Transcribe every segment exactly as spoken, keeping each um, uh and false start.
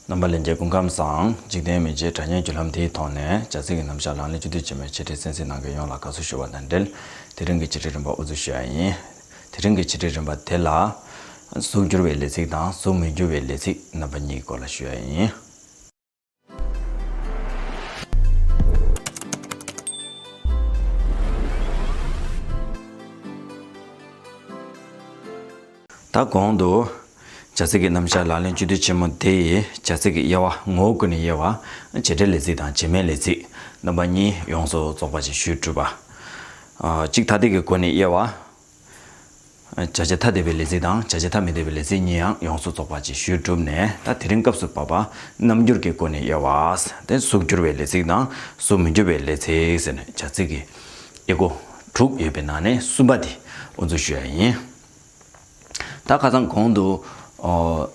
རྣམ་པ་ལྷན་རྒྱས་སྐུ་ཁམས་བཟང་། འཇིག་རྟེན་མི་ཚེའི་དྲ་བརྙན་བརྒྱུད་ལམ་དེའི་ཐོག་ནས་བྱ་ཚིག་གི་རྣམ་གཞག་ལག་ལེན་བཅུད་བསྡུས་ཆེན་མོའི་འཆད་ཁྲིད་གསན་གཟིགས་གནང་མཁན་ཡོངས་ལ་དགའ་བསུ་ཞུ་བ་དང་འབྲེལ། དེ་རིང་གི་འཆད་ཁྲིད་རིམ་པ་དབུ་འཛུགས་ཞུ་ཡ་ཡིན། དེ་རིང་གི་འཆད་ཁྲིད་རིམ་པ་དེ་ལ། གཟུགས་འགྱུར་བའི་ལས་ཚིག་དང་གཟུགས་མི་འགྱུར་བའི་ལས་ཚིག་རྣམ་པ་གཉིས་ཀྱི་སྐོར་ལ་ཞུ་ཡ་ཡིན། ད་གོང་དུ། བྱ་ཚིག་གི་རྣམ་གཞག་ལག་ལེན་བཅུད་བསྡུས་ཆེན་མོ་དེ་ཡི་བྱ་ཚིག་གི་དབྱེ་བ། ངོ་བོ་ཀུན་ནས་དབྱེ་བ། བྱེད་འབྲེལ་ལས་ཚིག་དང་བྱེད་མེད་ལས་ཚིག་རྣམ་པ་གཉིས་ཡོངས་སུ་རྫོགས་པ་ཅིག་ཞུས་གྲུབ་པ། ཨ། གཅིག་ཐ་དད་ཀྱི་སྒོ་ནས་དབྱེ་བ། བྱ་བྱེད་ཐ་དད་པའི་ལས་ཚིག་དང་བྱ་བྱེད་ཐ་མི་དད་པའི་ལས་ཚིག་གཉིས་ཡང་ཡོངས་སུ་རྫོགས་པ་ཅིག་ཞུས་གྲུབ་ནས། ད་དེ་རིང་སྐབས་སུ་བབ་པ་རྣམ་འགྱུར་གྱི་སྒོ་ནས་དབྱེ་བ། དེ་གཟུགས་འགྱུར་བའི་ལས་ཚིག་དང་གཟུགས་མི་འགྱུར་བའི་ལས་ཚིག་ཟེར་ནས་བྱ་ཚིག་གི་དབྱེ་སྒོ་དྲུག་ཡོད་པའི་ནང་ནས་གསུམ་པ་དེ་དབུ་འཛུགས་ཞུ་ཡ་ཡིན། ད་ཁ་སང་གོང་དུ། ཨོ།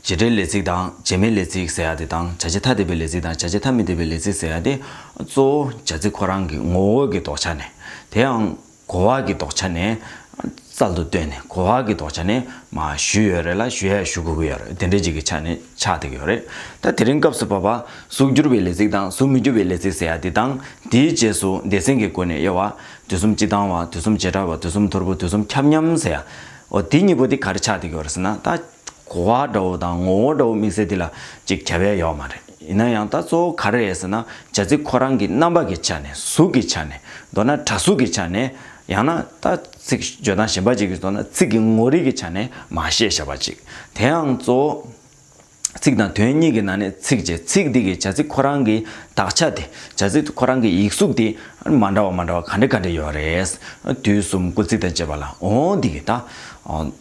བྱེད་འབྲེལ་ལས་ཚིག་དང་བྱེད་མེད་ལས་ཚིག་ཟེར་ཡ་དེ་དང་། བྱ་བྱེད་ཐ་དད་པའི་ལས་ཚིག་དང་བྱ་བྱེད་ཐ་མི་དད་པའི་ལས་ཚིག་ཟེར་ཡ་དེ། གཙོ་བོ་བྱ་ཚིག་ཁོ་རང་གི་ངོ་བོ་གི་ལྡོག་ཆ་ནས། དེ་ཡང་གོ་བ་གི་ལྡོག་ཆ་ནས་རྩལ་དུ་བཏོན་ནས། གོ་བ་གི་ལྡོག་ཆ་ནས་མར་ཞུས་ཡོད་རེད་ལ། ཞུ་ཡ་ཞུ་དགོས་ཀྱི་ཡོད་རེད། དེ་འདྲ་ཅིག་གི་ཆ་ནས་ཆགས་བསྡད་ཀྱི་ཡོད་རེད། ད་དེ་རིང་སྐབས་སུ་བབ་པ་གཟུགས་འགྱུར་བའི་ལས་ཚིག་དང་གཟུགས་མི་འགྱུར་བའི་ལས་ཚིག་ཟེར་ཡ་དེ་དང་། དེའི་རྗེས་སུ་སྡེ་ཚན་གྱི་སྒོ་ནས་དབྱེ་བ། དུས་གསུམ་སྤྱི་བཏང་བ། དུས་གསུམ་བྱེ་བྲག་པ། དུས་གསུམ་ཐོར་བུ། དུས་གསུམ་ཁྱབ་མཉམ་ཟེར་ཡ། འོ། དེ་གཉིས་པོ་དེ་ག་རེ་ཆགས་བསྡད་ཀྱི་ཡོད་རེད་ཟེར་ན། ད་གོ་བ་འདྲ་བོ་དང་ངོ་བོ་འདྲ་བོ་དམིགས་བསལ་དེ་ལ་ཅིག་ཁྱབ་ཡ་ཡོད་མ་རེད། ཡིན་ན་ཡང་ད་གཙོ་བོ་ག་རེ་རེད་ཟེར་ན། བྱ་ཚིག་ཁོ་རང་གི་རྣམ་པ་གི་ཆ་ནས། གཟུགས་ཀྱི་ཆ་ནས། མདོར་ན་སྒྲ་གཟུགས་ཀྱི་ཆ་ནས། ཡང་ན་ད་ཚིག་བརྗོད་སྟངས་གཞན་པ་ཅིག་གིས་བཟོས་ན། ཚིག་གི་ངོ་རིས་ཀྱི་ཆ་ནས་མར་བཤད་བཞག་པ་ཅིག་དེ་ཡང་གཙོ་བོ། ཚིག་དང་དོན་གཉིས་ཀྱི་ནང་ནས་ཚིག་བྱས། ཚིག་འདི་གི་བྱ་ཚིག་ཁོ་རང་གི་དག་ཆ་དེ། བྱ་ཚིག་ཁོ་རང་གི་ཡིག་གཟུགས་དེ་མ་འདྲ་བ་མ་འདྲ་བ་ག་འདྲ་ག་འདྲ་ཡོད་རེད། དུས་གསུམ་སྐུལ་ཚིག་དང་བཅས་པ་ལ། འོ། འདི་གི་ད། ཨོ།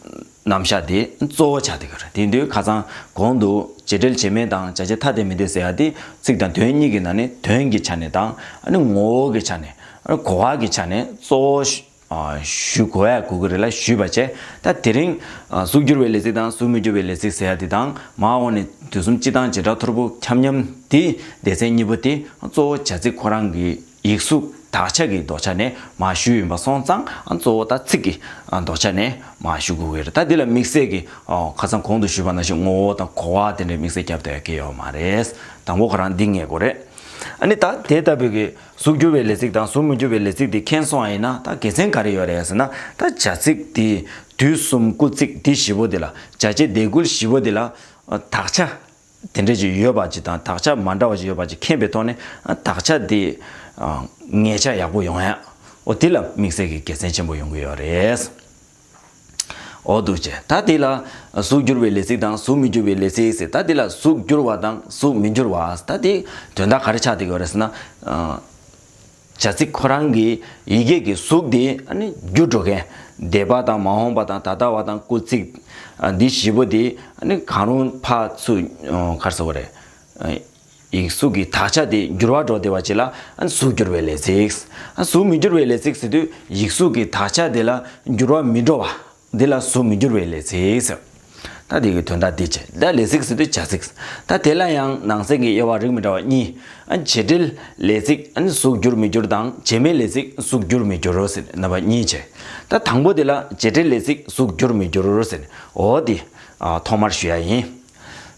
རྣམ་གཞག་དེ་གཙོ་བོ་ཆགས་བསྡད་ཀྱི་རེད། དེ་དུས་ཁ་སང་གོང་དུ་བྱེད་འབྲེལ་བྱེད་མེད་དང་བྱ་བྱེད་ཐ་དད་མི་དད་ཟེར་ཡ་དེ། ཚིག་དང་དོན་གཉིས་ཀྱི་ནང་ནས་དོན་གྱི་ཆ་ནས་དང་། ཨ་ནི་ངོ་བོ་གི་ཆ་ནས། ཨ་ནི་གོ་བ་གི་ཆ་ནས་གཙོ་བོ་ཞུ། ཨ། ཞུ་དགོས་ཡ་དགོས་ཀྱི་རེད་ལ། ཞུས་པ་བྱས། ད་དེ་རིང་ཨ་གཟུགས་འགྱུར་བའི་ལས་ཚིག་དང་གཟུགས་མི་འགྱུར་བའི་ལས་ཚིག་ཟེར་ཡ་དེ་དང་། མར་འོག་ནས་དུས་གསུམ་སྤྱི་བཏང་། བྱེ་བྲག་ཐོར་བུ། ཁྱབ་མཉམ་དེ། སྡེ་ཚན་གཉིས་པོ་དེ་གཙོ་བོ་བྱ་ཚིག་ཁོ་རང་གི་ཡིག་གཟུགས་དག་ཆ་གི་ལྡོག་ཆ་ནས་མར་ཞུས་ཡིན་པ་སོང་ཙང་། ཨ། གཙོ་བོ་ད་ཚིག་གི་ཨ་ལྡོག་ཆ་ནས་མར་ཞུ་དགོས་ཀྱི་རེད། ད་འདི་ལ་དམིགས་བསལ་གྱི། ཨ། ཁ་སང་གོང་དུ་ཞུས་པ་ནང་བཞིན་ངོ་བོ་དང་གོ་བ་དེ་འདྲའི་དམིགས་བསལ་རྒྱབ་བསྡད་ཡ་གང་ཡང་ཡོད་མ་རེད། དང་པོ་ཁོ་རང་འདི་ངེས་དགོས་རེད། ཨ་ནི་ད་དེ་ལྟ་བུའི་གི་གཟུགས་འགྱུར་བའི་ལས་ཚིག་དང་གཟུགས་མི་འགྱུར་བའི་ལས་ཚིག་དེ་མཁྱེན་སོང་བ་ཡིན་ན། ད་དགེ་མཚན་ག་རེ་ཡོད་རེད་ཟེར་ན། ད་བྱ་ཚིག་དེ། དུས་གསུམ་སྐུལ་ཚིག་དེ་བཞི་པོ་དེ་ལ། བྱ་བྱེད་དེ་སྐུལ་བཞི་པོ་དེ་ལ། ཨ། དག་ཆ་དེ་འདྲ་ཅིག་ཡོད་པ་ཅིག་དང་། དག་ཆ་མ་འདྲ་བ་ཅིག་ཡོད་པ་ཅིག་མཁྱེན་པའི་ཐོག་ནས། ཨ། དག་ཆ་དེ། ཨ། ངེས་ཆ་ཡག་པོ་ཡོང་ཡ། འོ། དེ་ལ་དམིགས་བསལ་གྱི་དགེ་མཚན་ཆེན་པོ་ཡོང་གི་ཡོད་རེད། འོ། འདུག་བྱས། ད་དེ་ལ་གཟུགས་འགྱུར་བའི་ལས་ཚིག་དང་གཟུགས་མི་འགྱུར་བའི་ལས་ཚིག་ཟེར། ད་དེ་ལ་གཟུགས་འགྱུར་བ་དང་གཟུགས་མི་འགྱུར་བ། ད་དེ་དོན་དག་ག་རེ་ཆགས་བསྡད་ཀྱི་ཡོད་རེད་ཟེར་ན། ཨ། བྱ་ཚིག་ཁོ་རང་གི་ཡི་གེ་གི་གཟུགས་དེ་ཨ་ནི་འགྱུར་འགྲོ་མཁན། འདས་པ་དང་མ་འོངས་པ་དང་ད་ལྟ་བ་དང་སྐུལ་ཚིག་ཨ། འདི་བཞི་པོ་དེ་ཨ་ནི་གང་རུང་ཕར་ཚུར། ཨ། ག་རེ་ཟེར་དགོས་རེད། ཨ། ཡིག་གཟུགས་ཀྱི་དག་ཆ་དེ་འགྱུར་བ་འགྲོ་བསྡད་པ་ཅིག་ལ། ཨ། གཟུགས་འགྱུར་བའི་ལས་ཚིག་ཨ། གཟུགས་མི་འགྱུར་བའི་ལས་ཚིག་ཟེར་དུས་ཡིག་གཟུགས་ཀྱི་དག་ཆ་དེ་ལ་འགྱུར་བ་མི་འགྲོ་བ། འདི་ལ་གཟུགས་མི་འགྱུར་བའི་ལས་ཚིག་ཟེར། ད་དེ་གི་དོན་དག་འདི་བྱས། ད་ལས་ཚིག་ཟེར་དུས་བྱ་ཚིག་ད་དེ་ལ་ཡང་ནང་གསེས་ཀྱི་དབྱེ་བ་རིགས་མི་འདྲ་བ་གཉིས། ཨ། བྱེད་འབྲེལ་ལས་ཚིག་ཨ་ནི་གཟུགས་འགྱུར་མི་འགྱུར་དང་། བྱེད་མེད་ལས་ཚིག་གཟུགས་འགྱུར་མི་འགྱུར་ཟེར། རྣམ་པ་གཉིས་བྱས། ད་དང་པོ་དེ་ལ་བྱེད་འབྲེལ་ལས་ཚིག་གཟུགས་འགྱུར་མི་འགྱུར་ཟེར། འོ། འདི། ཨ། ཐོག་མར་ཞུ་ཡ་ཡིན།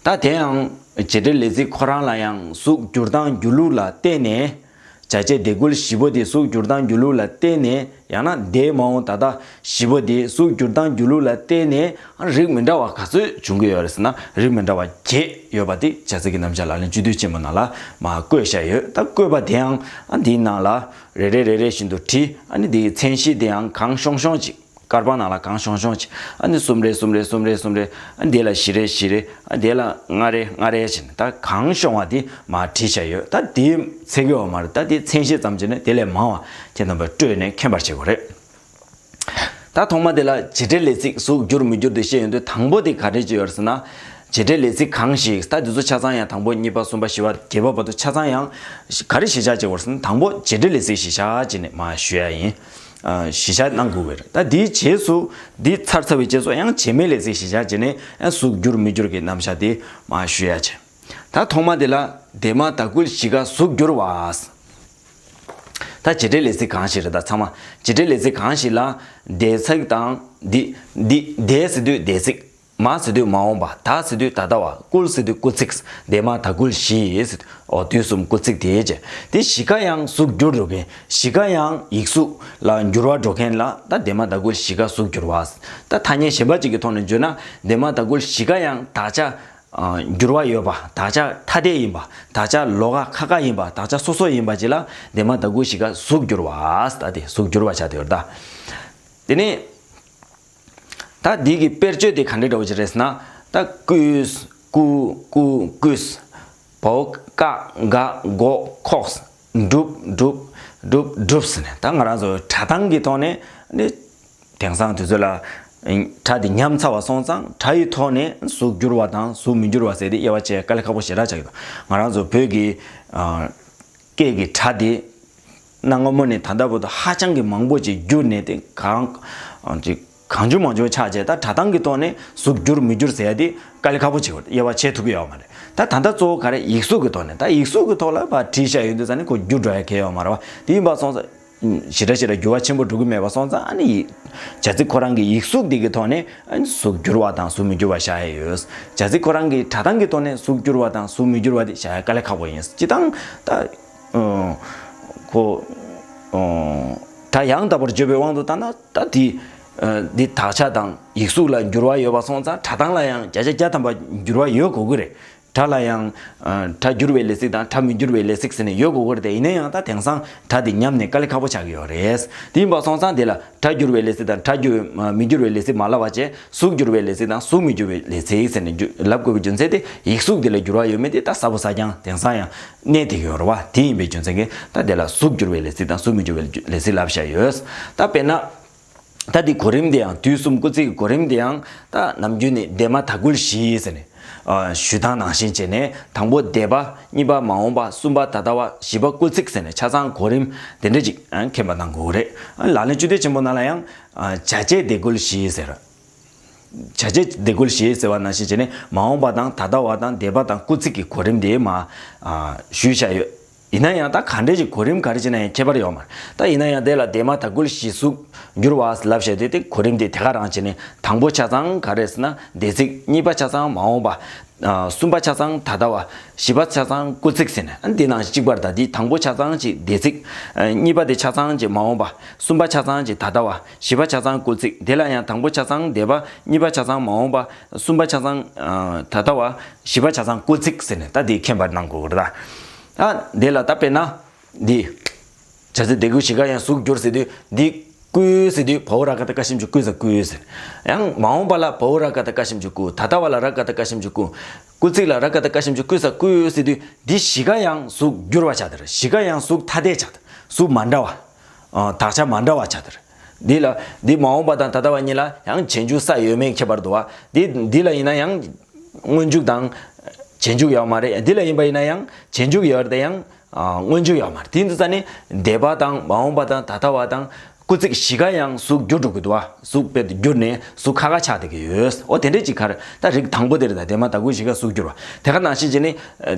ད་དེ་ཡང་བྱེད་འབྲེལ་ལས་ཚིག་ཁོ་རང་ལ་ཡང་གཟུགས་འགྱུར་སྟངས་འགྱུར་ལུགས་ལ་བརྟེན་ནས། བྱ་བྱེད་དེ་སྐུལ་བཞི་པོ་དེ་གཟུགས་འགྱུར་སྟངས་འགྱུར་ལུགས་ལ་བརྟེན་ནས། ཡང་ན་འདས་མ་འོངས་ད་ལྟ་བཞི་པོ་དེ་གཟུགས་འགྱུར་སྟངས་འགྱུར་ལུགས་ལ་བརྟེན་ནས། ཨ། རིགས་མི་འདྲ་བ་ག་ཚོད་བྱུང་གི་ཡོད་རེད་ཟེར་ན། རིགས་མི་འདྲ་བ་བརྒྱད་ཡོད་པ་དེ་བྱ་ཚིག་གི་རྣམ་གཞག་ལག་ལེན་བཅུད་བསྡུས་ཆེན་མོ་ནང་ལ་མར་བཀོད་བཞག་ཡོད། ད་བཀོད་པ་དེའང་། ཨ། འདིའི་ནང་ལ་རེ་རེ་རེ་རེ་བཞིན་དུ་བྲིས། ཨ་ནི་འདིའི་མཚན་གཞི་དེའང་གང་ཤོང་ཤོང་ཅིག་ཀར་པ་ནང་ལ་གང་ཤོང་ཤོང་ཅིག་ཨ་ནི་གསུམ་རེ་གསུམ་རེ་གསུམ་རེ་གསུམ་རེ། ཨ། དེ་ལ་བཞི་རེ་བཞི་རེ། ཨ། དེ་ལ་ལྔ་རེ་ལྔ་རེ་བྱས་ནས། ད་གང་ཤོང་བ་དེ་མར་བྲིས་བཞག་ཡོད། ད་དེ་ཚད་ཀྱི་ཡོད་མ་རེད། ད་དེ་མཚན་གཞི་ཙམ་བྱས་ནས་དེ་ལས་མང་བ་ཁྱེད་རྣམ་པས་སྤྲོས་ནས་མཁྱེན་པར་བྱེད་དགོས་རེད། ད་ཐོག་མ་དེ་ལ་བྱེད་འབྲེལ་ལས་ཚིག་གཟུགས་འགྱུར་མི་འགྱུར་དེ་བཤད་ཡོང་དུས། དང་པོ་དེ་ག་རེ་བྱས་ཡོད་རེད་ཟེར་ན། བྱེད་འབྲེལ་ལས་ཚིག་གང་ཞིག་ད་དེ་ཚོ་ཆ་ཚང་ཡང་། དང་པོ་གཉིས་པ་གསུམ་པ་བཞི་པ་བརྒྱད་པ་བར་དུ་ཆ་ཚང་ཡང་ག་རེ་གཞི་བཞག་བྱས་ཡོད་རེད་ཟེར་ན། དང་པོ་བྱེད་འབྲེལ་ལས་ཚིག་གཞི་བཞག་བྱས་ནས་མར་ཞུ་ཡ་ཡིན། ཨ། གཞི་བཞག་གནང་དགོས་ཀྱི་རེད། ད་དེའི་རྗེས་སུ། འདི་ཚར་ཚར་བའི་རྗེས་སུ་ཡང་བྱེད་མེད་ལས་ཚིག་གཞི་བཞག་བྱས་ནས། ཡང་གཟུགས་འགྱུར་མི་འགྱུར་གྱི་རྣམ་གཞག་དེ་མར་ཞུ་ཡ་བྱས། ད་ཐོག་མ་དེ་ལ་འདས་མ་ད་སྐུལ་བཞི་ཀ་གཟུགས་འགྱུར་བ། ད་བྱེད་འབྲེལ་ལས་ཚིག་གང་ཞིག་རེད། ད་ཚང་མ་བྱེད་འབྲེལ་ལས་ཚིག་གང་ཞིག་ལ་འདས་ཚིག་དང་། འདི། འདི། འདས་ཟེར་དུས་འདས་ཚིག་མ་ཟེར་དུས་མ་འོངས་པ། ད་ཟེར་དུས་ད་ལྟ་བ། སྐུལ་ཟེར་དུས་སྐུལ་ཚིག་དེ་མ་ད་སྐུལ་བཞི་ཟེར་དུས། འོ་དུས་གསུམ་སྐུལ་ཚིག་དེ་བྱས། དེ་བཞི་ཀ་ཡང་གཟུགས་བསྒྱུར་འགྲོ་མཁན། བཞི་ཀ་ཡང་ཡིག་གཟུགས་ལ་འགྱུར་བ་འགྲོ་མཁན་ལ་ད་དེ་མ་ད་སྐུལ་བཞི་ཀ་གཟུགས་བསྒྱུར་བ། ད་ཐ་སྙད་གཞན་པ་ཅིག་གི་ཐོག་ནས་བརྗོད་ན། དེ་མ་ད་སྐུལ་བཞི་ཀ་ཡང་དག་ཆ་འགྱུར་བ་ཡོད་པ། དག་ཆ་ཐ་དད་ཡིན་པ། དག་ཆ་ལོགས་ཀ་ཁ་ཁ་ཡིན་པ། དག་ཆ་སོ་སོ་ཡིན་པ་ཅིག་ལ་དེ་མ་ད་སྐུལ་བཞི་ཀ་གཟུགས་བསྒྱུར་བ། ད་དེ་གཟུགས་བསྒྱུར་བ་ཆགས་བསྡད་ཡོད་རེད་ད། དེ་ནས་ད་འདི་གི་དཔེར་བརྗོད་དེ་ག་འདྲ་འདྲ་བོ་ཅིག་རེད་ཟེར་ན། ད་བསྐུས། བསྐུ། བསྐུ། བསྐུས། བའོ་ཀ་ག་གོ་ཁོག་སྒྲུབ། སྒྲུབ། སྒྲུབ། སྒྲུབས་ཟེར་ནས། ད་ང་རང་ཚོ་སྒྲ་གདངས་ཀྱི་ཐོག་ནས་ནི། དེང་སང་དུས་ཚོད་ལ་སྒྲ་དེ་ཉམས་ཚར་བ་སོང་ཙང་། སྒྲ་ཡི་ཐོག་ནས་གཟུགས་བསྒྱུར་བ་དང་གཟུགས་མི་བསྒྱུར་བ་ཟེར་དེ་དབྱེ་བ་ཕྱེ་དཀའ་ལས་ཁག་པོ་ཞེ་དྲག་ཆགས་ཀྱི་འདུག་ང་རང་ཚོ་བོད་ཀྱི་ཨ། སྐད་ཀྱི་སྒྲ་དེ་གནའ་སྔ་མོ་ནས་ད་ལྟ་བར་དུ་ཧ་ཅང་གི་མང་པོ་ཅིག་བསྒྱུར་ནས། དེ་གང་ཅིག་གང་བྱུང་མང་བྱུང་ཆགས་བྱས། ད་སྒྲ་གདངས་ཀྱི་ཐོག་ནས་གཟུགས་བསྒྱུར་མི་བསྒྱུར་ཟེར་ཡ་དེ་དཀའ་ལས་ཁག་པོ་ཅིག་དབྱེ་བ་ཕྱེ་ཐུབ་ཀྱི་ཡོད་མ་རེད། ད་ད་ལྟ་གཙོ་བོ་ག་རེ། ཡིག་གཟུགས་ཀྱི་ཐོག་ནས། ད་ཡིག་གཟུགས་ཀྱི་ཐོག་ལ་ཕར་བྲིས་བཞག་ཡོང་དུས་ཙ་ནས་ཁོ་བསྒྱུར་འགྲོ་ཡ་གང་ཡང་ཡོད་མ་རེད་བ། དེ་ཡིན་པ་སོང་ཙང་། ཞེ་དྲག་ཞེ་དྲག་འགྱུར་བ་ཆེན་པོ་འགྲོ་གི་མེད་པ་སོང་ཙང་། ཨ་ནི་ཡིག་བྱ་ཚིག་ཁོ་རང་གི་ཡིག་གཟུགས་འདི་གི་ཐོག་ནས་ཨ་ནི་གཟུགས་བསྒྱུར་བ་དང་གཟུགས་མི་བསྒྱུར་བ་བཞག་ཡ་ཡོད། བྱ་ཚིག་ཁོ་རང་གི་སྒྲ་གདངས་ཀྱི་ཐོག་ནས་གཟུགས་བསྒྱུར་བ་དང་གཟུགས་མི་བསྒྱུར་བ་དེ་བཞག་ཡ་དཀའ་ལས་ཁག་པོ་ཡིན། སྤྱིར་བཏང་ད་ཨ་ཁོ་ཨ་སྒྲ་ཡང་དག་པར་བརྗོད་པའི་དབང་དུ་བཏང་ན། ད་འདི་ཨ་འདི་དག་ཆ་དང་ཡིག་གཟུགས་ལ་འགྱུར་བ་ཡོད་པ་སོང་ཙང་། སྒྲ་གདངས་ལ་ཡང་བརྒྱ་ཆ་བརྒྱ་ཐམ་པ་འགྱུར་བ་ཡོད་དགོས་ཀྱི་རེད། སྒྲ་ལ་ཡང་ཨ་སྒྲ་བསྒྱུར་བའི་ལས་ཚིག་དང་སྒྲ་མི་བསྒྱུར་བའི་ལས་ཚིག་ཟེར་ནས་ཡོད་དགོས་ཀྱི་རེད་དེ། ཡིན་ན་ཡང་ད་དེང་སང་སྒྲ་དེ་ཉམས་ནས་དཀའ་ལས་ཁག་པོ་ཆགས་ཀྱི་ཡོད་རེད། དེ་ཡིན་པ་སོང་ཙང་དེ་ལ་སྒྲ་བསྒྱུར་བའི་ལས་ཚིག་དང་སྒྲ་བསྒྱུར་མི་བསྒྱུར་བའི་ལས་ཚིག་མ་ལབ་པ་བྱས། གཟུགས་བསྒྱུར་བའི་ལས་ཚིག་དང་གཟུགས་མི་བསྒྱུར་བའི་ལས་ཚིག་ཟེར་ནས་བརྗོད་ལབ་དགོས་པའི་རྒྱུ་མཚན་དེ། ཡིག་གཟུགས་དེ་ལ་འགྱུར་བ་ཡོད་མེད་དེ་ད་གསལ་པོ་གསལ་རྐྱང་དེང་སང་ཡང་གནས་བསྡད་ཀྱི་ཡོད་རེད་བ། དེ་ཡིན་པའི་རྒྱུ་མཚན་གྱིས་ད་དེ་ལ་གཟུགས་བསྒྱུར་བའི་ལས་ཚིག་དང་གཟུགས་མི་བསྒྱུར་བའི་ལས་ཚིག་ལབ་བཞག་ཡོད། ད་དཔེར་ན། ད་འདི་གོ་རིམ་དེ་ཡང་། དུས་གསུམ་སྐུལ་ཚིག་གི་གོ་རིམ་དེ་ཡང་ད་ནམ་རྒྱུན་ནས་དེ་མ་ད་སྐུལ་བཞི་ཟེར་ནས་ཨ་ཞུ་སྟངས་ནང་བཞིན་བྱས་ནས། དང་པོ་དེ་པ། གཉིས་པ་མ་འོངས་པ། གསུམ་པ་ད་ལྟ་བ། བཞི་པ་སྐུལ་ཚིག་ཟེར་ནས་ཆ་ཚང་གོ་རིམ་དེ་འདྲ་ཅིག་ཨ་མཁྱེན་པ་གནང་དགོས་རེད། ཨ་ལག་ལེན་བཅུ་དོན་ཆེན་པོ་ནང་ལ་ཡང་ཨ་བྱ་བྱེད་དེ་སྐུལ་བཞི་ཟེར། བྱ་བྱེད་དེ་སྐུལ་བཞི་ཟེར་བ་ནང་བཞིན་བྱས་ནས་མ་འོངས་པ་དང་ད་ལྟ་བ་དང་དེ་པ་དང་སྐུལ་ཚིག་གི་གོ་རིམ་དེ་མ་ཨ་ཞུས་བཞག་ཡོད། ཡིན་ན་ཡང་ད་ག་འདྲས་ཀྱི་གོ་རིམ་ག་རེ་བྱས་ན་ཡང་ཁྱད་པར་ཡོད་མ་རེད། ད་ཡིན་ན་ཡང་དེ་ལ་དེ་མ་ད་སྐུལ་བཞི་གཟུགས་བསྒྱུར་བ་ལབ་བྱས་ཏེ། དེ་གོ་རིམ་དེ་དེ་ག་རང་བྱས་ནས། དང་པོ་ཆ་ཚང་ག་རེ་ཟེར་ན་འདས་ཚིག་གཉིས་པ་ཆ་ཚང་མ་འོངས་པ། ཨ་གསུམ་པ་ཆ་ཚང་ད་ལྟ་བ། བཞི་པ་ཆ་ཚང་སྐུལ་ཚིག་ཟེར་ནས། ཨ་འདི་ནང་བཞིན་གཅིག་པ་རེད། ད་འདི་དང་པོ་ཆ་ཚང་གཅིག་འདས་ཚིག་ཨ་གཉིས་པ་དེ་ཆ་ཚང་གཅིག་མ་འོངས་པ། གསུམ་པ་ཆ་ཚང་གཅིག་ད་ལྟ་བ། བཞི་པ་ཆ་ཚང་སྐུལ་ཚིག་དེ་ལ་ཡང་དང་པོ་ཆ་ཚང་འདས་པ། གཉིས་པ་ཆ་ཚང་མ་འོངས་པ། གསུམ་པ་ཆ་ཚང་ཨ་ད་ལྟ་བ། བཞི་པ་ཆ་ཚང་སྐུལ་ཚིག་ཟེར་ནས་ད་འདི་མཁྱེན་པ་གནང་དགོས་ཀྱི་རེད་ད། ཨ་འདི་ལ་ད་དཔེར་ན། འདི། བྱ་ཚིག་དེ་སྐུལ་བཞི་ཀ་ཡང་གཟུགས་བསྒྱུར་ཟེར་དུས། འདི་སྐུལ་ཟེར་དུས་བའོ་ར་ག་བཏགས་ཀ་ཞབས་ཀྱུ་སྐུ་ས་སྐུལ་ཟེར། ཡང་མ་འོངས་པ་ལ་བའོ་ར་ག་བཏགས་ཀ་ཞབས་ཀྱུ་སྐུ། ད་ལྟ་བ་ལ་ར་ག་བཏགས་ཀ་ཞབས་ཀྱུ་སྐུ། སྐུལ་ཚིག་ལ་ར་ག་བཏགས་ཀ་ཞབས་ཀྱུ་སྐུ་ས་སྐུལ་ཟེར་དུས། འདི་བཞི་ཀ་ཡང་གཟུགས་བསྒྱུར་བ་ཆགས་དེ་རེད། བཞི་ཀ་ཡང་གཟུགས་ཐ་དད་ཆགས་དེ། གཟུགས་མ་འདྲ་བ། ཨ་དག་ཆ་མ་འདྲ་བ་ཆགས་དེ་རེད། འདི་ལ། འདི་མ་འོངས་པ་དང་ད་ལྟ་བ་གཉིས་ལ་ཡང་རྗེས་འཇུག་ས་ཡོད་མེད་ཁྱད་པར་འདུག་བ། འདི་འདི་ལ་ཡིན་ན་ཡང་སྔོན་འཇུག་དང་རྗེས་འཇུག་ཡོད་མ་རེད། འདི་ལ་ཡིན་པ་ཡིན་ན་ཡང་རྗེས་འཇུག་ཡོད་རེད་དེ། ཡང་ཨ་སྔོན་འཇུག་ཡོད་མ་རེད། དེ་ཡིན་དུས་ཙ་ནི་འདས་པ་དང་མ་འོངས་པ་དང་ད་ལྟ་བ་དང་སྐུལ་ཚིག་བཞི་ཀ་ཡང་གཟུགས་བསྒྱུར་འགྲོ་གི་འདུག་བ། གཟུགས་དཔེ་བསྒྱུར་ནས་གཟུགས་ཁ་ཁ་ཆགས་བསྡད་ཀྱི་ཡོད། འོ་དེ་འདྲས་ཅིག་ག་རེ། ད་རིགས་དང་པོ་དེ་རེད། ད་དེ་མ་ད་སྐུལ་བཞི་ཀ་གཟུགས་བསྒྱུར་བ། དེ་ག་ནང་བཞིན་བྱས་ནས་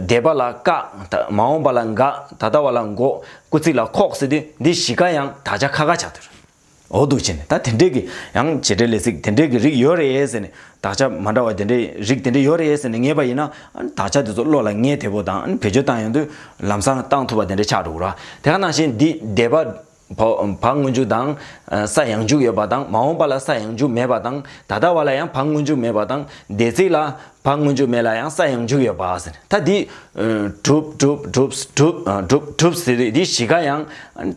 འདས་པ་ལ་ཀ། ད་མ་འོངས་པ་ལ་ག། ད་ལྟ་བ་ལ་གོ། སྐུལ་ཚིག་ལ་ཁོག་ཟེར་དུས་འདི་བཞི་ཀ་ཡང་དག་ཆ་ཁ་ཁ་ཆགས་བསྡད་རེད། འོ་འདུག་བྱས་ནས་ད་དེ་འདྲས་ཀྱི་ཡང་བྱེད་སྒྲའི་ལས་ཚིག་དེ་འདྲས་ཀྱི་རིགས་ཡོད་རེད་ཟེར་ནས། དག་ཆ་མ་འདྲ་བ་དེ་འདྲས། རིགས་དེ་འདྲས་ཡོད་རེད་ཟེར་ནས་ངེས་པ་ཡིན་ན། ཨ་ནི་དག་ཆ་དེ་ཚོ་བློ་ལ་ངེས་བདེ་པོ་དང་། ཨ་ནི་བེད་སྤྱོད་བཏང་ཡོང་དུས་ལམ་སང་བཏང་ཐུབ་པ་དེ་འདྲས་ཆགས་འགྲོ་གི་རེད། དེ་ག་ནང་བཞིན་འདི་འདས་པ་བ་བ་སྔོན་འཇུག་དང་ས་ཡང་འཇུག་ཡོད་པ་དང་། མ་འོངས་པ་ལ་ས་ཡང་འཇུག་མེད་པ་དང་། ད་ལྟ་བ་ལ་ཡང་བ་སྔོན་འཇུག་མེད་པ་དང་། འདས་ཚིག་ལ་བ་སྔོན་འཇུག་མེད་ལ་ཡང་ས་ཡང་འཇུག་ཡོད་པ་ཟེར། ད་འདི་གྲུབ་གྲུབ་གྲུབ་གྲུབ་གྲུབ་གྲུབ་ཟེར་དུས་འདི་བཞི་ཀ་ཡང་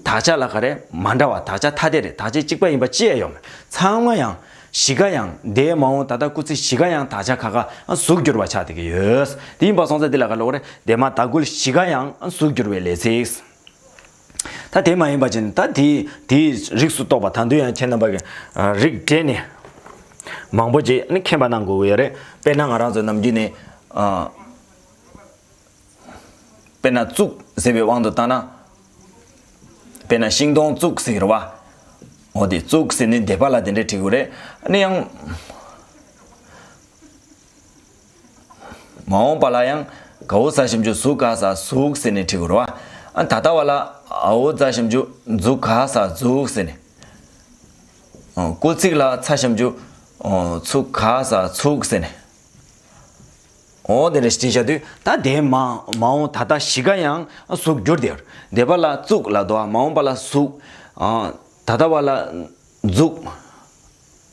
དག་ཆ་ལ་ག་རེ་མ་འདྲ་བ། དག་ཆ་ཐ་དད་རེད། དག་ཆ་གཅིག་པ་ཡིན་པ་ཅི་ཡང་ཡོད་མ་རེད། ཚང་མ་ཡང་། བཞི་ཀ་ཡང་། འདས་མ་འོངས་ད་ལྟ་སྐུལ་ཚིག་བཞི་ཀ་ཡང་དག་ཆ་ཁ་ཁ་གཟུགས་བསྒྱུར་བ་ཆགས་བསྡད་ཀྱི་ཡོད། དེ་ཡིན་པ་སོང་ཙང་འདི་ལ་ག་ལབ་དགོས་རེད། དེ་མ་ད་སྐུལ་བཞི་ཀ་ཡང་གཟུགས་བསྒྱུར་བའི་ལས་ཚིག་ད་དེ་མ་ཡིན་པ་ཅིག་ད་དེ་དེའི་རིགས་སུ་གཏོགས་པ། ད་དུང་ཡང་ཁྱེད་རྣམ་པ་གི་ཨ་རིགས་འགྲེ་ནས་མང་པོ་ཅིག་ནི་མཁྱེན་པ་གནང་དགོས་ཀྱི་ཡོད་རེད། དཔེར་ན་ང་རང་ཚོ་ནམ་རྒྱུན་ནས་ཨ། དཔེར་ན་བཙུགས་ཟེར་བའི་དབང་དུ་བཏང་ན། དཔེར་ན་ཤིང་སྡོང་བཙུགས་ཟེར་གྱི་རེད་བ། འོ་དེ་བཙུགས་ཟེར་ནི་འདས་པ་ལ་དེ་འདྲས་བྲིས་དགོས་རེད། ཨ་ནི་ཡང་། མ་འོངས་པ་ལ་ཡང་གའོ་ཙ་ཞབས་ཀྱུ་གཟུ་ག་ས་གཟུགས་ཟེར་ནས་བྲིས་དགོས་རེད་བ། ཨ་ད་ལྟ་བ་ལ་འའོ་ཙ་ཞབས་ཀྱུ་འཛུ་ག་ས་འཛུགས་ཟེར་ནས། སྐུལ་ཚིག་ལ་ཚ་ཞབས་ཀྱུ་ ཨོ་ཚུགས་ག་ས་ཚུགས་ཟེར་ནས། ཨོ་དེ་འདྲ་ཞིག་བྲིས་བཞག་དུས་ད་དེ་མ་མ་འོངས་ད་ལྟ་བཞི་ཀ་ཡང་གཟུགས་འགྱུར་དེ་ཡོད། འདས་པ་ལ་བཙུགས་ལབ་འདུག་བ། མ་འོངས་པ་ལ་གཟུགས། ཨ་ད་ལྟ་བ་ལ་འཛུགས།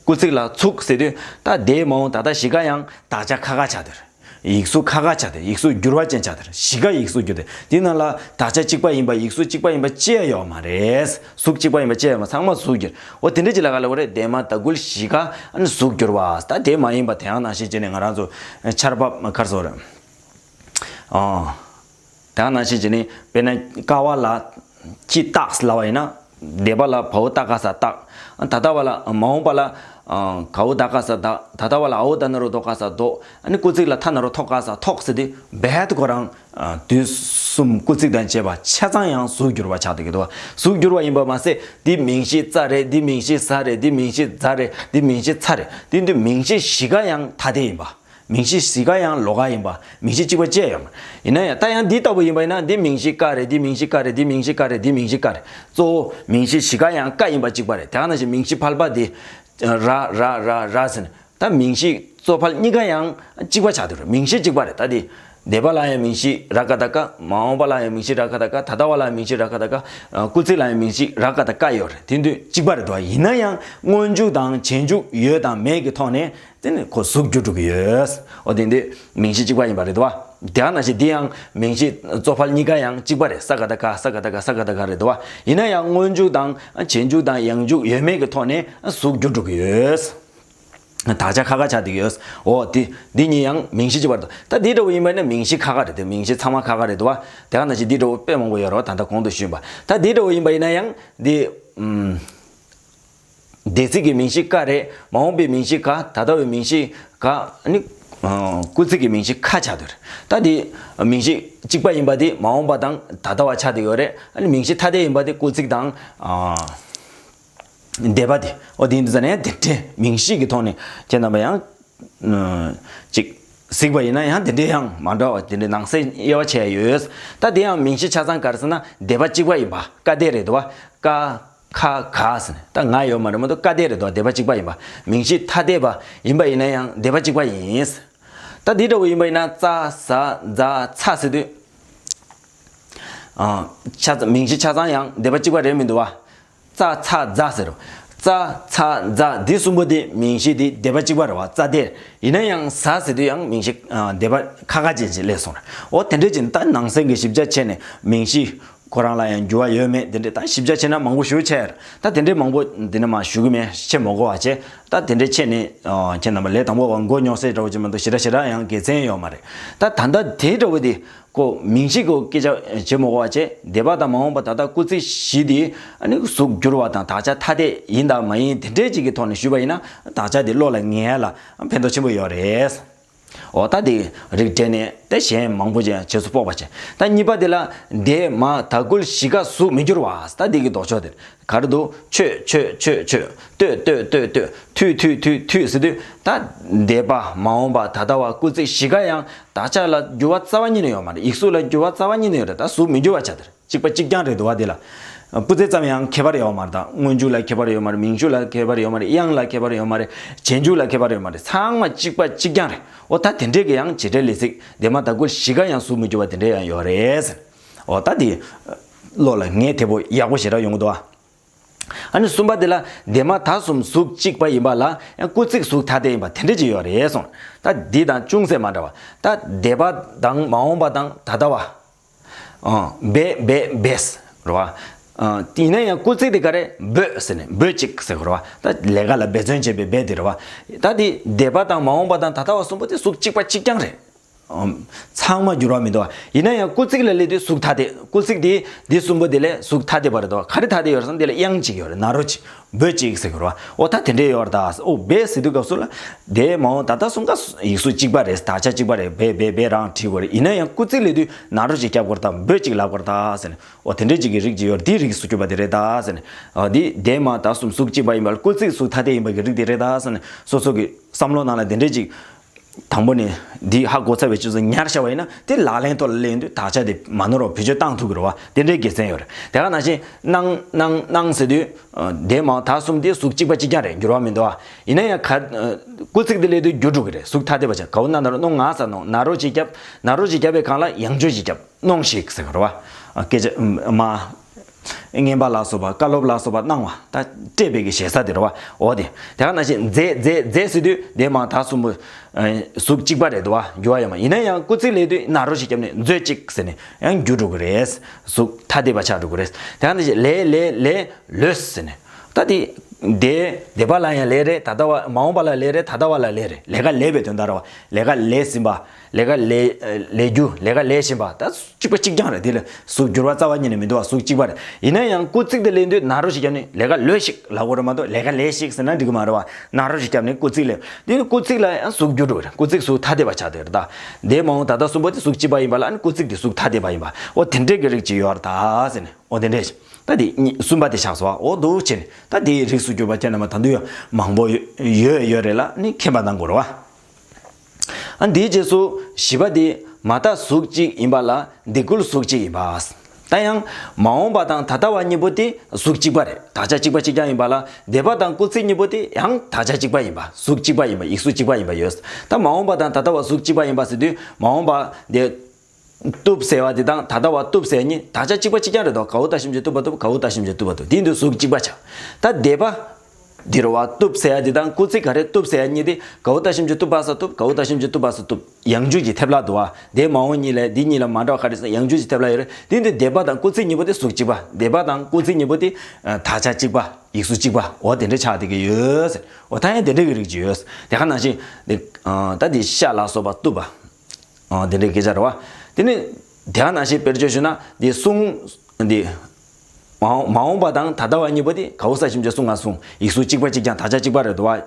སྐུལ་ཚིག་ལ་ཚུགས་ཟེར་དུས་ད་དེ་མ་འོངས་ད་ལྟ་བཞི་ཀ་ཡང་དག་ཆ་ཁ་ཁ་ཆགས་དེ་རེད། ཡིག་གཟུགས་ཁ་ཁ་ཆགས་དེ་ཡིག་གཟུགས་འགྱུར་བ་ཅན་ཆགས་དེ་རེད། བཞི་ཀ་ཡིག་གཟུགས་འགྱུར་དེ་དེ་ནང་ལ་དག་ཆ་གཅིག་པ་ཡིན་པ་ཡིག་གཟུགས་གཅིག་པ་ཡིན་པ་ཅི་ཡང་ཡོད་མ་རེད། གཟུགས་གཅིག་པ་ཡིན་པ་ཅི་ཡང་ཡོད་མ། ཚང་མ་གཟུགས་འགྱུར། འོ་དེ་འདྲ་ཅིག་ལ་ག་ལ་འོ་རེད། འདས་མ་ད་སྐུལ་བཞི་ཀ་ཨ་ནི་གཟུགས་འགྱུར་བ། ད་དེ་མ་ཡིན་པ་དེ་ཡང་ནང་བཞིན་བྱས་ནས་ང་རང་ཚོ་ཆར་པ་ཁར་སོ་རེད། ཨ་དེ་ཡང་ནང་བཞིན་བྱས་ནས་དཔེར་ན་ཀ་བ་ལ་ཅི་བཏགས་ལབ་པ་ཡིན་ན། འདས་པ་ལ་བའོ་ད་ག་ས་བཏགས། ད་ལྟ་བ་ལ་མ་འོངས་པ་ལ་གའོ་ད་ག་ས་ད། ད་ལྟ་བ་ལ་འའོ་ད་ན་རོ་དོ་ག་ས་དོ། ཨ་ནི་སྐུལ་ཚིག་ལ་ཐ་ན་རོ་ཐོ་ག་ས་ཐོགས་ཟེར་དུས་རྦད་དེ་ཁོ་རང་དུས་གསུམ་སྐུལ་ཚིག་དང་བཅས་པ་ཆ་ཚང་ཡང་གཟུགས་འགྱུར་བ་ཆགས་བསྡད་ཀྱི་འདུག་བ། གཟུགས་འགྱུར་བ་ཡིན་པ་མ་ཟད་འདི་མིང་གཞི་ཙ་རེད། འདི་མིང་གཞི་ཟ་རེད། འདི་མིང་གཞི་ཛ་རེད། འདི་མིང་གཞི་ཚ་རེད། འདི་འདི་མིང་གཞི་བཞི་ཀ་ཡང་ཐ་དད་ཡིན་པ། མིང་གཞི་བཞི་ཀ་ཡང་ལོགས་ཀ་ཡིན་པ། མིང་གཞི་གཅིག་པ་ཅི་ཡང་ཡོད་མ་རེད། ཡིན་ན་ཡང་ད་ཡང་འདི་ལྟ་བུ་ཡིན་པ་ཡིན་ན་འདི་མིང་གཞི་ཀ་རེད། འདི་མིང་གཞི་ཀ་རེད། འདི་མིང་གཞི་ཀ་རེད། འདི་མིང་གཞི་ཀ་རེད། གཙོ་བོ་མིང་གཞི་བཞི་ཀ་ཡང་ཀ་ཡིན་པ་གཅིག་པ་རེད། དེ་ག་ནང་བཞིན་མིང་གཞི་ཕལ་པ་འདི་ར་ར་ར་ར་ཟེར་ནས། ད་མིང་གཞི་གཙོ་ཕལ་གཉིས་ཀ་ཡང་གཅིག་པ་ཆགས་འདུག་རེད། མིང་གཞི་གཅིག་པ་རེད། ད་དེ་འདས་པ་ལ་ཡང་མིང་གཞི་ར་ཀ་ད་ཀ། མ་འོངས་པ་ལ་ཡང་མིང་གཞི་ར་ཀ་ད་ཀ། ད་ལྟ་བ་ལ་ཡང་མིང་གཞི་ར་ཀ་ད་ཀ། ཨ་སྐུལ་ཚིག་ལ་ཡང་མིང་གཞི་ར་ཀ་ད་ཀ་ཡོད་རེད། དེ་དུས་གཅིག་པ་རེད་འདུག་བ། ཡིན་ན་ཡང་སྔོན་འཇུག་དང་རྗེས་འཇུག་ཡོད་དང་མེད་ཀྱི་ཐོག་ནས་དེ་ནི་ཁོ་གཟུགས་འགྱུར་འགྲོ་གི་ཡོད། འོ་དེ་འདི་མིང་གཞི་གཅིག་པ་ཡིན་པ་རེད་འདུག་བ། དེ་ག་ནང་བཞིན་འདི་ཡང་མིང་གཞི་གཙོ་ཕལ་གཉིས་ཀ་ཡང་གཅིག་པ་རེད། ས་ཀ་ད་ཀ། ས་ཀ་ད་ཀ། ས་ཀ་ད་ཀ་རེད་འདུག་བ། ཡིན་ན་ཡང་སྔོན་འཇུག་དང་རྗེས་འཇུག་དང་ཡང་འཇུག་ཡོད་མེད་ཀྱི་ཐོག་ནས་གཟུགས་འགྱུར་འགྲོ་གི་ཡོད། དག་ཆ་ཁ་ཁ་ཆགས་བསྡད་ཡོད། འོ་དེ་འདི་གཉིས་ཡང་མིང་གཞི་གཅིག་པ་རེད་འདུག་ད་འདི་འདྲ་བོ་ཡིན་པ་ཡིན་ན་མིང་གཞི་ཁ་ཁ་རེད་དེ། མིང་གཞི་ཚང་མ་ཁ་ཁ་རེད་འདུག་བ། དེ་ག་ནང་བཞིན་འདི་འདྲ་བོ་དཔེ་མང་པོ་ཡོད་རེད་བ། ད་ལྟ་གོང་དུ་ཞུས་པ། ད་འདི་འདྲ་བོ་ཡིན་པ་ཡིན་ན་ཡང་འདི་ཨུམ། འདས་ཚིག་གི་མིང་གཞི་ཀ་རེད། མ་འོངས་པའི་མིང་གཞི་ག། ད་ལྟ་བའི་མིང་གཞི་ག། ཨ་ནི་ཨ་སྐུལ་ཚིག་གི་མིང་གཞི་ཁ་ཆགས་བསྡད་རེད། ད་འདི་མིང་གཞི་གཅིག་པ་ཡིན་པ་འདི་མ་འོངས་པ་དང་ད་ལྟ་བ་ཆགས་བསྡད་ཡོད་རེད། ཨ་ནི་མིང་གཞི་ཐ་དད་ཡིན་པ་འདི་སྐུལ་ཚིག་དང་ཨ་འདས་པ་འདི། འོ་དེ་ཡིན་དུས་ཙ་ནས་དེ་འདྲའི་མིང་གཞི་གི་ཐོག་ནས་ཁྱེད་རྣམ་པ་ཡང་ཨ་ཅིག་གཟིགས་པ་ཡིན་ན་ཡང་དེ་འདྲའི་ཡང་མ་འདྲ་བ་དེ་འདྲའི་ནང་གསེས་དབྱེ་བ་ཕྱེ་ཡ་ཡོད། ད་དེ་ཡང་མིང་གཞི་ཆ་ཚང་ག་རེ་ཟེར་ན་འདས་པ་གཅིག་པ་ཡིན་པ། ཀ་དེ་རེད་འདུག་བ། ཀ་ཁ་ག་ཟེར་ནས། ད་ང་ཡོད་མ་རེད་མ་གཏོགས་ཀ་དེ་རེད་འདུག་འདས་པ་གཅིག་པ་ཡིན་པ། མིང་གཞི་ཐ་དད་པ་ཡིན་པ་ཡིན་ན་ཡང་འདས་པ་གཅིག་པ་ཡིན། ད་འདི་འདྲ་བོ་ཡིན་པ་ཡིན་ན་ཙ་ཟ་ཛ་ཚ་ཟེར་དུས། ཨ་ཆ་ཚང་མིང་གཞི་ཆ་ཚང་ཡང་འདས་པ་གཅིག་པ་རེད་མི་འདུག་བ། ཙ་ཚ་ཛ་ཟེར་རོ། ཙ་ཚ་ཛ་འདི་གསུམ་པོ་དེ་མིང་གཞི་དེ་འདས་པ་གཅིག་པ་རེད་བ། ཙ་དེ། ཡིན་ན་ཡང་ཟ་ཟེར་དུས་ཡང་མིང་གཞི་ཨ་འདས་པ་ཁ་ཁ་ཅན་ཅིག་སླེབས་སོང་རེད། འོ་དེ་འདྲས་ཅིག་ད་ནང་གསེས་ཀྱི་ཞིབ་ཆ་བྱས་ནས་མིང་གཞི་ཁོ་རང་ལ་ཡང་འགྱུར་བ་ཡོད་མེད་དེ་འདྲས་ད་ཞིབ་ཆ་བྱས་ན་མང་པོ་ཞུ་ཆེ་རེད། ད་དེ་འདྲས་མང་པོ་འདི་ནས་མ་ཞུ་གི་མེད། བཤད་མ་དགོས་པ་བྱས། ད་དེ་འདྲས་བྱས་ནས་ཨ་ཁྱེད་རྣམ་པ་ལས་དང་པོ་བ་མགོ་རྙོག་སའི་འདྲ་བོ་ཅིག་མ་གཏོགས་ཞེ་དྲག་ཞེ་དྲག་ཡང་དགེ་མཚན་ཡོད་མ་རེད། ད་ད་ལྟ་དེ་འདྲ་བོ་དེ་ཀོ་མིང་གཞི་ཀོ་སྐད་ཆ་བྱེད་མ་དགོས་པ་བྱས། འདས་པ་དང་མ་འོངས་པ་ད་ལྟ་སྐུལ་ཚིག་བཞི་དེ་ཨ་ནི་གཟུགས་འགྱུར་བ་དང་དག་ཆ་ཐ་དད་ཡིན་དང་མ་ཡིན་དེ་འདྲས་ཅིག་གི་ཐོག་ནས་ཞུས་པ་ཡིན་ན་དག་ཆ་དེ་བློ་ལ་ངེས་ཡ་ལ་ཕན་ཐོགས་ཆེན་པོ་ཡོད་རེད། འོ་ད་དེ་རིགས་འགྲེ་ནས་དེ་གཞན་མང་པོ་ཅིག་ཡང་རྗེས་སུ་དཔོག་པ་བྱས། ད་གཉིས་པ་དེ་ལ་འདས་མ་ད་སྐུལ་བཞི་ཀ་གཟུགས་མི་འགྱུར་བ། ད་དེ་གི་ལྡོག་ཕྱོགས་དེ་ག་རེ་འདུག་ཆོས་ཆོས་ཆོས་ཆོས། ལྟོས་ལྟོས་ལྟོས་ལྟོས། ཐུས་ཐུས་ཐུས་ཐུས་ཟེར་དུས་ད་འདས་པ་མ་འོངས་པ་ད་ལྟ་བ་སྐུལ་ཚིག་བཞི་ཀ་ཡང་དག་ཆ་ལ་འགྱུར་བ་རྩ་བ་ཉིད་ནས་ཡོད་མ་རེད། ཡིག་གཟུགས་ལ་འགྱུར་བ་རྩ་བ་ཉིད་ནས་ཡོད་རེད། ད་གཟུགས་མི་འགྱུར་བ་ཆགས་དེ་རེད། གཅིག་པ་གཅིག་རྐྱང་རེད་འདུག་བ། དེ་ལ་སྤུ་རྩེ་ཙམ་ཡང་ཁྱད་པར་ཡོད་མ་རེད། ད་སྔོན་འཇུག་ལ་ཁྱད་པར་ཡོད་མ་རེད། མིང་འཇུག་ལ་ཁྱད་པར་ཡོད་མ་རེད། དབྱངས་ལ་ཁྱད་པར་ཡོད་མ་རེད། རྗེས་འཇུག་ལ་ཁྱད་པར་ཡོད་མ་རེད། ཚང་མ་གཅིག་པ་གཅིག་རྐྱང་རེད། འོ་ད་དེ་འདྲས་ཀྱི་ཡང་བྱེད་སྒྲའི་ལས་ཚིག་འདས་མ་ད་སྐུལ་བཞི་ཀ་ཡང་གཟུགས་མི་འགྱུར་བ་དེ་འདྲས་ཡང་ཡོད་རེད། འོ་ད་དེ་བློ་ལ་ངེས་དེ་པོ་ཡག་པོ་ཞེ་དྲག་ཡོང་གི་འདུག་བ། ཨ་ནི་གསུམ་པ་དེ་ལ་འདས་མ་ད་གསུམ་གཟུགས་གཅིག་པ་ཡིན་པ་ལ་ཡང་སྐུལ་ཚིག་གཟུགས་ཐ་དད་ཡིན་པ་དེ་འདྲས་ཅིག་ཡོད་རེད་གསུངས། ད་འདི་དང་ཅུང་ཟད་མ་འདྲ་བ། ད་འདས་པ་དང་མ་འོངས་པ་དང་ད་ལྟ་བ། ཨ་འབད་འབད་འབད་རེད་བ། ཨ་དེ་ཡིན་ན་ཡང་སྐུལ་ཚིག་དེ་ག་རེ་འབོད་ཟེར་ནས་འབོད་ཅིག་ཟེར་དགོས་རེད་བ། ད་ལས་ཀ་ལ་འབད་བརྩོན་བྱེད་པའི་འབད་དེ་རེད་བ། ད་དེ་འདས་པ་དང་མ་འོངས་པ་དང་ད་ལྟ་བ་གསུམ་པོ་དེ་གཟུགས་གཅིག་པ་གཅིག་རྐྱང་རེད། ཨ་ཚང་མ་འགྱུར་བ་མི་འདུག་བ། ཡིན་ན་ཡང་སྐུལ་ཚིག་ལ་སླེབས་དུས་གཟུགས་ཐ་དད། སྐུལ་ཚིག་དེ་དེ་གསུམ་པོ་དེ་ལས་གཟུགས་ཐ་དད་པ་རེད་འདུག་བ། ག་རེ་ཐ་དད་ཡོད་རེད་ཟེར་ན་དེ་ལ་དབྱངས་གཅིག་ཡོད་རེད། ན་རོ་གཅིག་འབོད་ཅིག་ཟེར་དགོས་རེད་བ། འོ་ད་དེ་འདྲས་ཡོད་རེད་ད། འོ་འབད་ཟེར་དུས་སྐབས་སུ་ལ་འདས་མ་འོངས་ད་ལྟ་གསུམ་ཀ་ཡིག་གཟུགས་གཅིག་པ་རེད། དག་ཆ་གཅིག་པ་རེད། འབད་འབད་འབད་རང་བྲིས་དགོས་རེད། ཡིན་ན་ཡང་སྐུལ་ཚིག་ལབ་དུས་ན་རོ་གཅིག་རྒྱབ་དགོས་རེད་ད། འབོད་གཅིག་ལབ་དགོས་རེད་ད་ཟེར་ནས། འོ་དེ་འདྲས་གཅིག་གི་རིགས་གཅིག་ཡོད་རེད། དེའི་རིགས་སུ་གྱུར་པ་དེ་རེད་ད་ཟེར་ནས། འོ་འདི་འདས་མ་ད་གསུམ་གཟུགས་གཅིག་པ་ཡིན་པ་ལ་སྐུལ་ཚིག་གཟུགས་ཐ་དད་ཡིན་པ་གི་རིགས་དེ་རེད་ད་ཟེར་ནས། སོ་སོ་གི་བསམ་བློ་ནང་ལ་དེ་འདྲས་གཅིག་ དང་པོ་ནས་འདི་ཧ་གོ་ཚར་བའི་ཆུ་ཚོད་ཉར་བྱ་བ་ཡིན་ན་དེ་ལག་ལེན་ཐོག་ལ་ལེན་དུས་དག་ཆ་དེ་མ་ནོར་བ་བེད་སྤྱོད་བཏང་ཐུབ་ཀྱི་རེད་བ། དེ་འདྲའི་དགེ་མཚན་ཡོད་རེད། དེ་ག་ནང་བཞིན་སྣང་སྣང་སྣང་ཟེར་དུས། དེ་མ་ད་གསུམ་དེ་གཟུགས་གཅིག་པ་གཅིག་རྐྱང་རེད། འགྱུར་བ་མི་འདུག་བ། ཡིན་ན་ཡང་ག་སྐུལ་ཚིག་དེ་ལས་དུས་འགྱུར་འགྲོ་གི་རེད། གཟུགས་ཐ་དད་པ་ཆགས། གའུ་ན་ན་རོ་གནོང་ང་ས་གནོང་། ན་རོ་ཅིག་བརྒྱབ། ན་རོ་ཅིག་བརྒྱབ་པའི་སྒང་ལ་ཡང་བསྐྱར་ཅིག་བརྒྱབ། གནོང་ཞིག་ཟེར་གི་རེད་བ། སྐད་ཆ་མ། རྔན་པ་ལ་སོགས་པ། བཀའ་སློབ་ལ་སོགས་པ་གནང་བ། ད་སྤྲད་པའི་གི་ཞེ་ས་དེ་རེད་བ། འོ་དེ། དེ་ག་ནང་བཞིན་མཛད་མཛད་མཛད་ཟེར་དུས་དེ་མ་ད་གསུམ་པོ། གཟུགས་གཅིག་པ་རེད་འདུག་བ། འགྱུར་བ་ཡོད་མ། ཡིན་ན་ཡང་སྐུལ་ཚིག་ལས་དུས་ན་རོ་ཞིག་བརྒྱབ་ནས་མཛོད་ཅིག་ཟེར་ནས་ཡང་འགྱུར་འགྲོ་གི་རེད། གཟུགས་ཐ་དད་པ་ཆགས་འགྲོ་གི་རེད། དེ་ག་ནང་བཞིན་ལས་ལས་ལས་ལོས་ཟེར་ནས། ད་དེ། དེ་འདས་པ་ལ་ཡང་ལས་རེད། ད་ལྟ་བ་མ་འོངས་པ་ལ་ལས་རེད། ད་ལྟ་བ་ལ་ལས་རེད། ལས་ཀ་ལས་པའི་དོན་དག་རེད་བ། ལས་ཀ་ལས་ཟིན་པ། ལས་ཀ་ལས་ལས་རྒྱུ། ལས་ཀ་ལས་བཞིན་པ། ད་གཅིག་པ་གཅིག་རྐྱང་རེད། དེ་ལ་གཟུགས་འགྱུར་བ་རྩ་བ་ཉིད་ནས་མི་འདུག་བ། གཟུགས་གཅིག་པ་རེད། ཡིན་ན་ཡང་སྐུལ་ཚིག་དེ་ལེན་དུས་ན་རོ་ཞིག་བརྒྱབ་ནས་ལས་ཀ་ལོས་ཤིག་ལབ་དགོས་རེད་མ་གཏོགས་ལས་ཀ་ལས་ཤིག་ཟེར་ན་འགྲིག་གི་མ་རེད་བ། ན་རོ་ཞིག་བརྒྱབ་ནས་སྐུལ་ཚིག་ལས། དེ་ནི་སྐུལ་ཚིག་ལ་ཡང་གཟུགས་འགྱུར་འགྲོ་གི་རེད། སྐུལ་ཚིག་གཟུགས་ཐ་དད་པ་ཆགས་བསྡད་ཡོད་རེད་ད། འདས་མ་འོངས་ད་ལྟ་གསུམ་པོ་དེ་གཟུགས་གཅིག་པ་ཡིན་པ་ལ་ནི་སྐུལ་ཚིག་དེ་གཟུགས་ཐ་དད་པ་ཡིན་པ། འོ་དེ་འདྲའི་གི་རིགས་ཅིག་ཡོད་རེད་ད་ཟེར་ནས། འོ་དེ་འདྲས། ད་དེ་གཉིས་གསུམ་པ་དེ་ཆགས་སོང་བ། འོ་འདུག་བྱས་ནས་ད་དེའི་རིགས་སུ་གྱུར་པ་ཁྱེད་རྣམ་པ་ད་དུང་ཡང་མང་པོ་ཡོད་ཡོད་རེད་ལ་ནི་མཁྱེན་པ་གནང་དགོས་རེད་བ། ཨ་འདིའི་རྗེས་སུ་བཞི་པ་དེ་མ་བརྟགས་གཟུགས་གཅིག་ཡིན་པ་ལ་འདས་སྐུལ་གཟུགས་གཅིག་ཡིན་པ། ད་ཡང་མ་འོངས་པ་དང་ད་ལྟ་བ་གཉིས་པོ་དེ་གཟུགས་གཅིག་པ་རེད། དག་ཆ་གཅིག་པ་གཅིག་རྐྱང་ཡིན་པ་ལ་འདས་པ་དང་སྐུལ་ཚིག་གཉིས་པོ་དེ་ཡང་དག་ཆ་གཅིག་པ་ཡིན་པ། གཟུགས་གཅིག་པ་ཡིན་པ། ཡིག་གཟུགས་གཅིག་པ་ཡིན་པ་ཡོད། ད་མ་འོངས་པ་དང་ད་ལྟ་བ་གཟུགས་གཅིག་པ་ཡིན་པ་ཟེར་དུས་མ་འོངས་པ་དེ། བཏུབ་ཟེར་བ་དེ་དང་ད་ལྟ་བ་བཏུབ་ཟེར་གཉིས་དག་ཆ་གཅིག་པ་གཅིག་རྐྱང་རེད་དོ། གའུ་ད་ཞིམ་གྱི་བཏུབ་པ་བཏུབ། གའུ་ད་ཞིམ་གྱི་བཏུབ་པ་བཏུབ། དེ་འདི་གཟུགས་གཅིག་པ་ཆགས། ད་འདས་པ་འདི་རེད་བ། བཏུབ་ཟེར་ཡ་དེ་དང་སྐུལ་ཚིག་ག་རེ་བཏུབ་ཟེར་ཡ་གཉིས་དེ་གའུ་ད་ཞིམ་གྱི་བཏུབ་པ་ས་བཏུབ། གའུ་ད་ཞིམ་གྱི་བཏུབ་པ་ས་བཏུབ། ཡང་འཇུག་གི་ཐེབས་ལ་འདུག་བ། འདས་མ་འོངས་གཉིས་ལས་འདི་གཉིས་ལ་མ་འདྲ་བ་ག་རེ་ཟེར་ན་ཡང་འཇུག་གི་ཐེབས་ལ་ཡོད་རེད། དེ་འདི་འདས་པ་དང་སྐུལ་ཚིག་གཉིས་པོ་དེ་གཟུགས་གཅིག་པ། འདས་པ་དང་སྐུལ་ཚིག་གཉིས་པོ་དེ་དག་ཆ་གཅིག་པ། ཡིག་གཟུགས་གཅིག་པ། འོ་དེ་འདྲ་ཆགས་བསྡད་ཀྱི་ཡོད་ཟེར། འོ་ད་ཡང་དེ་འདྲ་གི་རིགས་ཅིག་ཡོད། དེ་ག་ནང་བཞིན་འདི་ད་འདི་ཤ་ལ་སོགས་པ་བཏུབ་པ། ཨ། དེ་འདྲའི་སྐད་ཆ་རེད་བ། དེ་ནི་དེ་ག་ནང་བཞིན་དཔེར་བརྗོད་ཞུས་ན་འདི་གསུང་། འདི་མ་འོངས་མ་འོངས་པ་དང་ད་ལྟ་བ་གཉིས་པོ་དེ་གའུ་ས་ཞིམ་གྱི་གསུང་ང་གསུང་། ཡིག་གཟུགས་གཅིག་པ་གཅིག་རྐྱང་དག་ཆ་གཅིག་པ་རེད་འདུག་བ།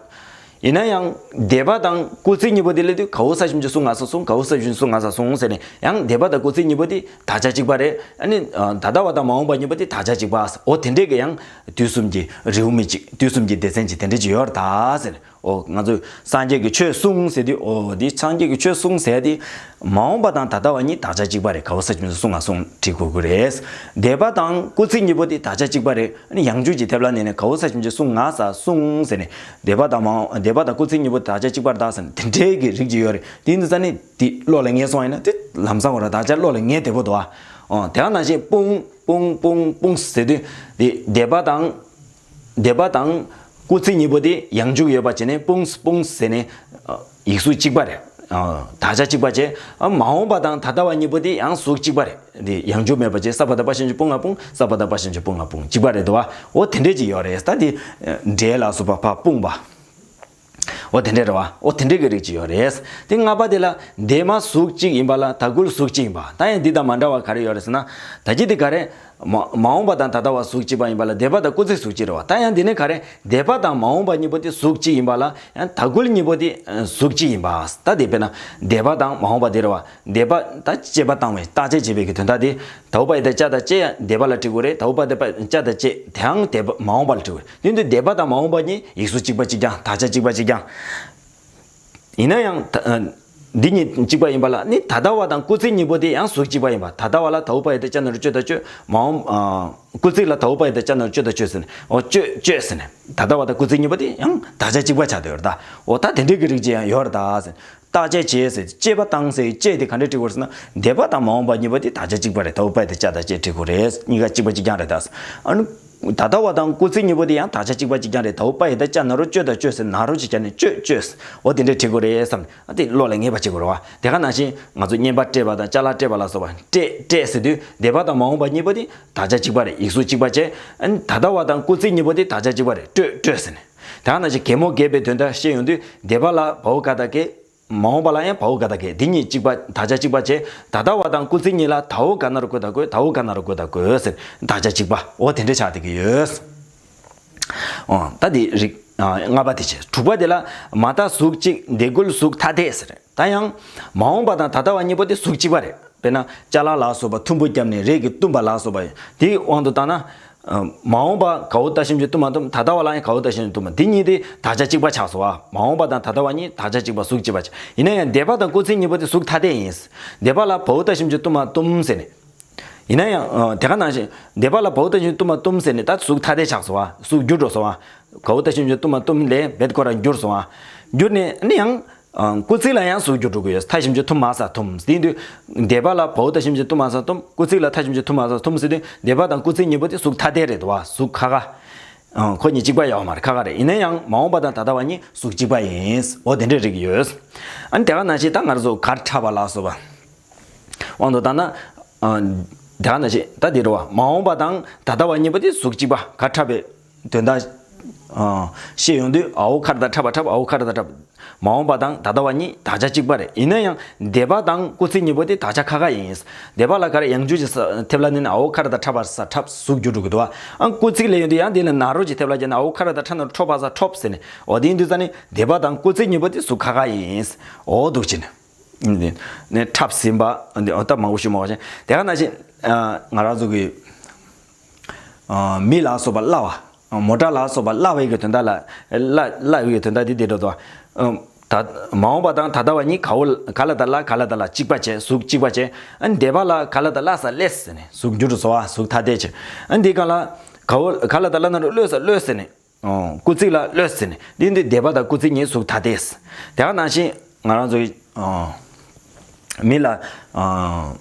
ཡིན་ན་ཡང་འདས་པ་དང་སྐུལ་ཚིག་གཉིས་པོ་དེ་སླེབས་དུས་གའུ་ས་ཞིམ་གྱི་གསུང་ང་ས་གསུང་། གའུ་ས་ཞིམ་གསུང་ང་ས་གསུང་ཟེར་ནས་ཡང་འདས་པ་དང་སྐུལ་ཚིག་གཉིས་པོ་དེ་དག་ཆ་གཅིག་པ་རེད། ཨ་ནི་ད་ལྟ་བ་དང་མ་འོངས་པ་གཉིས་པོ་དེ་དག་ཆ་གཅིག་པ། འོ་དེ་འདྲས་ཀྱི་ཡང་དུས་གསུམ་གྱི་རེའུ་མིག་ཅིག་དུས་གསུམ་གྱི་སྡེ་ཚན་ཅིག་དེ་འདྲས་ཅིག་ཡོད་རེད་ད་ཟེར། ཨོ་ང་ཚོས་སངས་རྒྱས་ཀྱི་ཆོས་གསུངས་ཟེར་དུས། ཨོ་འདི་སངས་རྒྱས་ཀྱི་ཆོས་གསུངས་ཟེར་དེ་མ་འོངས་པ་དང་ད་ལྟ་བ་གཉིས་དག་ཆ་གཅིག་པ་རེད། གའུ་ས་ཞིམ་གྱི་གསུང་ང་གསུང་བྲིས་དགོས་ཀྱི་རེད། འདས་པ་དང་སྐུལ་ཚིག་གཉིས་པོ་དེ་དག་ཆ་གཅིག་པ་རེད། ཨ་ནི་ཡང་འཇུག་གི་ཐེབས་ལ་ནས་ནས་གའུ་ས་ཞིམ་གྱི་གསུང་ང་ས་གསུང་ཟེར་ནས་འདས་པ་དང་མ་འོངས་འདས་པ་དང་སྐུལ་ཚིག་གཉིས་པོ་དག་ཆ་གཅིག་པ་རེད་ད་ཟེར་ནས་དེ་འདྲའི་གི་རིགས་ཅིག་ཡོད་རེད། དེ་འདི་ས་ནི་དེ་བློ་ལ་ངེས་སོང་ཡིན་ན་དེ་ལམ་སང་བ་ར་དག་ཆ་བློ་ལ་ངེས་བདེ་པོ་འདུག་ཨ། ཨོ་དེ་ག་ནང་བཞིན་སྤུངས་སྤུངས་སྤུངས་སྤུངས་ཟེར་དུས་དེ་འདས་པ་དང་། འདས་པ་དང་སྐུལ་ཚིག་གཉིས་པོ་དེ་ཡང་འཇུག་ཡོད་པ་བྱས་ནས་སྤུངས་སྤུངས་ཟེར་ནས་ཡིག་གཟུགས་གཅིག་པ་རེད། དག་ཆ་གཅིག་པ་བྱས། མ་འོངས་པ་དང་ད་ལྟ་བ་གཉིས་པོ་དེ་ཡང་གཟུགས་གཅིག་པ་རེད། དེ་ཡང་འཇུག་མེད་པ་བྱས། ས་བ་ད་པ་ཞབས་ཀྱུ་སྤུ་ང་སྤུངས། ས་བ་ད་པ་ཞབས་ཀྱུ་སྤུ་ང་སྤུངས་གཅིག་པ་རེད་དོ། འོ་དེ་འདྲས་ཅིག་ཡོད་རེད། ད་དེ་འདྲས་ལ་སོགས་པ་ཕ་སྤུངས་པ། འོ་དེ་འདྲས་རེད་བ། འོ་དེ་འདྲས་ཀྱི་རིགས་ཅིག་ཡོད་རེད། དེ་ལྔ་པ་དེ་ལ་འདས་མ་གཟུགས་གཅིག་ཡིན་པ་ལ་ད་སྐུལ་གཟུགས་གཅིག་ཡིན་པ། ད་ཡང་འདི་དང་མ་འདྲ་བ་ག་རེ་ཡོད་རེད་ཟེར་ན། ད་ཅི་དེ་ག་རེ། མ་མ་འོངས་པ་དང་ད་ལྟ་བ་གཟུགས་གཅིག་པ་ཡིན་པ་ལ་འདས་པ་དང་སྐུལ་ཚིག་གཟུགས་གཅིག་རེད་བ། ད་ཡང་འདི་ནས་ག་རེ། འདས་པ་དང་མ་འོངས་པ་གཉིས་པོ་དེ་གཟུགས་གཅིག་ཡིན་པ་ལ་ཡང་ད་སྐུལ་གཉིས་པོ་དེ་གཟུགས་གཅིག་ཡིན་པ། ད་དེ་དཔེར་ན་འདས་པ་དང་མ་འོངས་པ་དེ་རེད་བ། འདས་པ་ད་དཔྱད་པ་བཏང་བའི་བརྟག་དཔྱད་བྱེད་པའི་གི་དོན་དག་དེ། ད་འོ་པ་ཡི་ད་ཅ་ད་ཅེ་ཡང་འདས་པ་ལ་འབྲི་དགོས་རེད། ད་འོ་པ་ད་པ་ཅ་ད་ཅེ་དེའང་འདས་པ་མ་འོངས་པ་ལ་འབྲི་དགོས་རེད། དེ་དུས་འདས་པ་དང་མ་འོངས་པ་གཉིས་ཡིག་གཟུགས་གཅིག་པ་གཅིག་རྐྱང་དག་ཆ་གཅིག་པ་གཅིག་རྐྱང་། ཡིན་ན་ཡང་ད་འདི་གཉིས་གཅིག་པ་ཡིན་པ་ལ་ནི་ད་ལྟ་བ་དང་སྐུལ་ཚིག་གཉིས་པོ་དེ་ཡང་གཟུགས་གཅིག་པ་ཡིན་པ། ད་ལྟ་བ་ལ་ད་འོ་པ་ཡི་ད་ཅ་ན་རོ་ཅོ་ད་ཅོ། མ་འོངས་ཨ། སྐུལ་ཚིག་ལ་ད་འོ་པ་ཡི་ད་ཅ་ན་རོ་ཅོ་ད་ཅོ་ཟེར་ནས། འོ་ཅོ་ཅོ་ཟེར་ནས། ད་ལྟ་བ་དང་སྐུལ་ཚིག་གཉིས་པོ་དེ་ཡང་དག་ཆ་གཅིག་པ་ཆགས་བསྡད་ཡོད་རེད་ད། འོ་ད་དེ་འདྲའི་གི་རིགས་ཅིག་ཡང་ཡོད་རེད་ད་ཟེར། བརྟག་དཔྱད་བྱེད་ཟེར། དཔྱད་པ་བཏང་ཟེར། དཔྱད་དེ་ག་འདྲས་འབྲི་དགོས་ཟེར་ན། འདས་པ་དང་མ་འོངས་པ་གཉིས་པོ་དེ་དག་ཆ་གཅིག་པ་རེད། ད་འོ་པ་ཡི་ད་ཅ་ད་ཅེ་འབྲི་དགོས་རེད། གཉིས་ཀ་གཅིག་པ་གཅིག་རྐྱང་རེད་ད་ཟེར། ཨ་ནི། ད་ལྟ་བ་དང་སྐུལ་ཚིག་གཉིས་པོ་དེ་ཡང་དག་ཆ་གཅིག་པ་གཅིག་རྐྱང་རེད། ད་འོ་པ་ཡི་ད་ཅ་ན་རོ་ཅོ་ད་ཅོ་ཟེར། ན་རོ་ཅིག་བརྒྱབ་ནས་ཅོ་ཅོ་ཟེར། འོ་དེ་འདྲས་བྲིས་དགོས་རེད་བསམ། ཨ་དེ་བློ་ལ་ངེས་པ་བྱེད་དགོས་རེད་བ། དེ་ག་ནང་བཞིན་ང་ཚོ་བརྙན་པར་སྤྲད་པ་དང་ཅ་ལག་སྤྲད་པ་ལ་སོགས་པ་སྤྲད་སྤྲད་ཟེར་དུས་འདས་པ་དང་མ་འོངས་པ་གཉིས་པོ་དེ་དག་ཆ་གཅིག་པ་རེད། ཡིག་གཟུགས་གཅིག་པ་བྱས། ཨ་ནི་ད་ལྟ་བ་དང་སྐུལ་ཚིག་གཉིས་པོ་དེ་དག་ཆ་གཅིག་པ་རེད། སྤྲོད་སྤྲོད་ཟེར་ནས། དེ་ག་ནང་བཞིན་གད་མོ་བགད་པའི་དོན་དག་བཤད་ཡོང་དུས་འདས་པ་ལ་བའོ་ག་ད་གད། མ་འོངས་པ་ལ་ཡང་བའོ་ག་ད་གད། འདི་གཉིས་གཅིག་པ་དག་ཆ་གཅིག་པ་བྱས། ད་ལྟ་བ་དང་སྐུལ་ཚིག་གཉིས་ལ་ད་འོ་ག་ན་རོ་གོ་ད་གོས། ད་འོ་ག་ན་རོ་གོ་ད་གོས་ཟེར་དག་ཆ་གཅིག་པ། འོ་དེ་འདྲ་ཆགས་བསྡད་ཀྱི་ཡོད། འོ་ད་དེ་རིགས་ལྔ་པ་དེ་བྱས། དྲུག་པ་དེ་ལ་མ་བརྟགས་གཟུགས་གཅིག་འདས་སྐུལ་གཟུགས་ཐ་དད་ཟེར། ད་ཡང་མ་འོངས་པ་དང་ད་ལྟ་བ་གཉིས་པོ་དེ་གཟུགས་གཅིག་པ་རེད། དཔེར་ན་ཅ་ལག་ལ་སོགས་པ་ཐུམ་བུ་བརྒྱབ་ནས་རས་ཀྱིས་བཏུམས་པ་ལ་སོགས་པ་དེའི་དབང་དུ་བཏང་ན། མ་འོངས་པ་ག་འོག་ལྟ་ཞིབ་ཀྱི་གཏུམ་མ་གཏུམ། ད་ལྟ་བ་ལ་ཡང་ག་འོག་ལྟ་ཞིབ་ཀྱི་གཏུམ་མ། འདི་གཉིས་དེ་དག་ཆ་གཅིག་པ་ཆགས་སོང་བ། མ་འོངས་པ་དང་ད་ལྟ་བ་གཉིས་དག་ཆ་གཅིག་པ། གཟུགས་གཅིག་པ་བྱས། ཡིན་ན་ཡང་འདས་པ་དང་སྐུལ་ཚིག་གཉིས་པོ་དེ་གཟུགས་ཐ་དད་ཡིན། འདས་པ་ལ་ག་འོག་ལྟ་ཞིབ་ཀྱི་གཏུམ་མ་གཏུམ་ཟེར་ནས། ཡིན་ན་ཡང་དེ་ག་ནང་བཞིན་འདས་པ་ལ་ག་འོག་ལྟ་ཞིབ་ཀྱི་གཏུམ་མ་གཏུམ་ཟེར་ནས་ད་གཟུགས་ཐ་དད་ཆགས་སོང་བ། གཟུགས་འགྱུར་འགྲོ་སོང་བ། ག་འོག་ལྟ་ཞིབ་ཀྱི་གཏུམ་མ་གཏུམ་ལས་རྦད་ཁོ་རང་འགྱུར་སོང་བ། འགྱུར་ནས་ནི་ཡང་། ཨ། སྐུལ་ཚིག་ལ་ཡང་གཟུགས་འགྱུར་འགྲོ་གི་ཡོད། མཐའ་ཞབས་ཀྱུ་ཐུ་མ་ས་ཐུམ། དེ་ཡིན་དུས་འདས་པ་ལ་ག་འོག་མཐའ་ཞབས་ཀྱུ་ཐུ་མ་ས་ཐུམ། སྐུལ་ཚིག་ལ་མཐའ་ཞབས་ཀྱུ་ཐུ་མ་ས་ཐུམ་ཟེར་དུས་འདས་པ་དང་སྐུལ་ཚིག་གཉིས་པོ་དེ་གཟུགས་ཐ་དད་རེད་འདུག་བ། གཟུགས་ཁ་ཁ། ཨ། ཁོ་གཉིས་གཅིག་པ་ཡོད་མ་རེད། ཁ་ཁ་རེད། ཡིན་ན་ཡང་མ་འོངས་པ་དང་ད་ལྟ་བ་གཉིས་གཟུགས་གཅིག་པ་ཡིན། འོ་དེ་འདྲས་རིགས་ཡོད། ཨ་ནི་དེ་ག་ནང་བཞིན་ད་ང་ཚོ་གར་འཁྲབ་པ་ལ་སོགས་པ། དབང་དུ་བཏང་ན། ཨ། དེ་ག་ནང་བཞིན་ད་འདི་རེད་བ། མ་འོངས་པ་དང་ད་ལྟ་བ་གཉིས་པོ་དེ་གཟུགས་གཅིག་པ། གར་འཁྲབ་པའི་དོན་དག་ཨ། བཤད་ཡོང་དུས་ཨའོ་ཁ་ར་ཏ་འཁྲབ་པ་འཁྲབ། ཨའོ་ཁ་ར་ཏ་འཁྲབ། མ་འོངས་པ་དང་ད་ལྟ་བ་གཉིས་དག་ཆ་གཅིག་པ་རེད། ཡིན་ན་ཡང་འདས་པ་དང་སྐུལ་ཚིག་གཉིས་པོ་དེ་དག་ཆ་ཁ་ཁ་ཡིན། འདས་པ་ལ་ག་རེ་ཡང་འཇུག་གི་ས་ཐེབས་ལ་ནི་ཨའོ་ཁ་ར་ཏ་འཁྲབ་པ་ས་འཁྲབ། གཟུགས་འགྱུར་འགྲོ་གི་འདུག་བ། ཨ། སྐུལ་ཚིག་ལ་ཡོང་དུས་ཡང་དེ་ལ་ན་རོ་ཅིག་ཐེབས་ལ་བརྒྱབ་ནས་ཨའོ་ཁ་ར་ཏ་འཁྲབ་ན་རོ་འཁྲོབ་པ་ས་འཁྲོབ་ཟེར་ནས། འོ་དེ་ཡིན་དུས་ཙ་ནི་འདས་པ་དང་སྐུལ་ཚིག་གཉིས་པོ་དེ་གཟུགས་ཁ་ཁ་ཡིན། འོ་འདུག་ཅེ་ནས། ནས་འཁྲབ་ཟིན་པ། འདི་འོ་ད་མང་པོ་ཞུ་མ་དགོས་ཤིང་། དེ་ག་ནང་བཞིན། ཨ། ང་རང་ཚོ་གི། ཨ། མི་ལ་སོགས་པ་བརླ་བ། མོ་ཊ་ལ་སོགས་པ་བརླ་བའི་གི་དོན་དག་ལ། བརླ་བརླ་བའི་གི་དོན་དག་འདི་འདི་འགྲོ་འདུག་ཨ། ད་མ་འོངས་པ་དང་ད་ལྟ་བ་གཉིས་ག་འོག་ག་ལ་ད་བརླ་ག་ལ་ད་བརླ་གཅིག་པ་བྱས། གཟུགས་གཅིག་པ་བྱས། ཨ་ནི་འདས་པ་ལ་ག་ལ་ད་བརླ་ས་བརླས་ཟེར་ནས་གཟུགས་འགྱུར་དུ་སོང་བ། གཟུགས་ཐ་དད་བྱས། ཨ་ནི་འདི་ག་ལ་ག་འོག་ག་ལ་ད་བརླ་ན་རོ་བརློས་ས་བརློས་ཟེར་ནས། ཨོ། སྐུལ་ཚིག་ལ་བརློས་ཟེར་ནས། འདི་འདི་འདས་པ་དང་སྐུལ་ཚིག་གཉིས་གཟུགས་ཐ་དད། དེ་ག་ནང་བཞིན་ང་རང་ཚོའི། ཨོ། མི་ལ། ཨོ།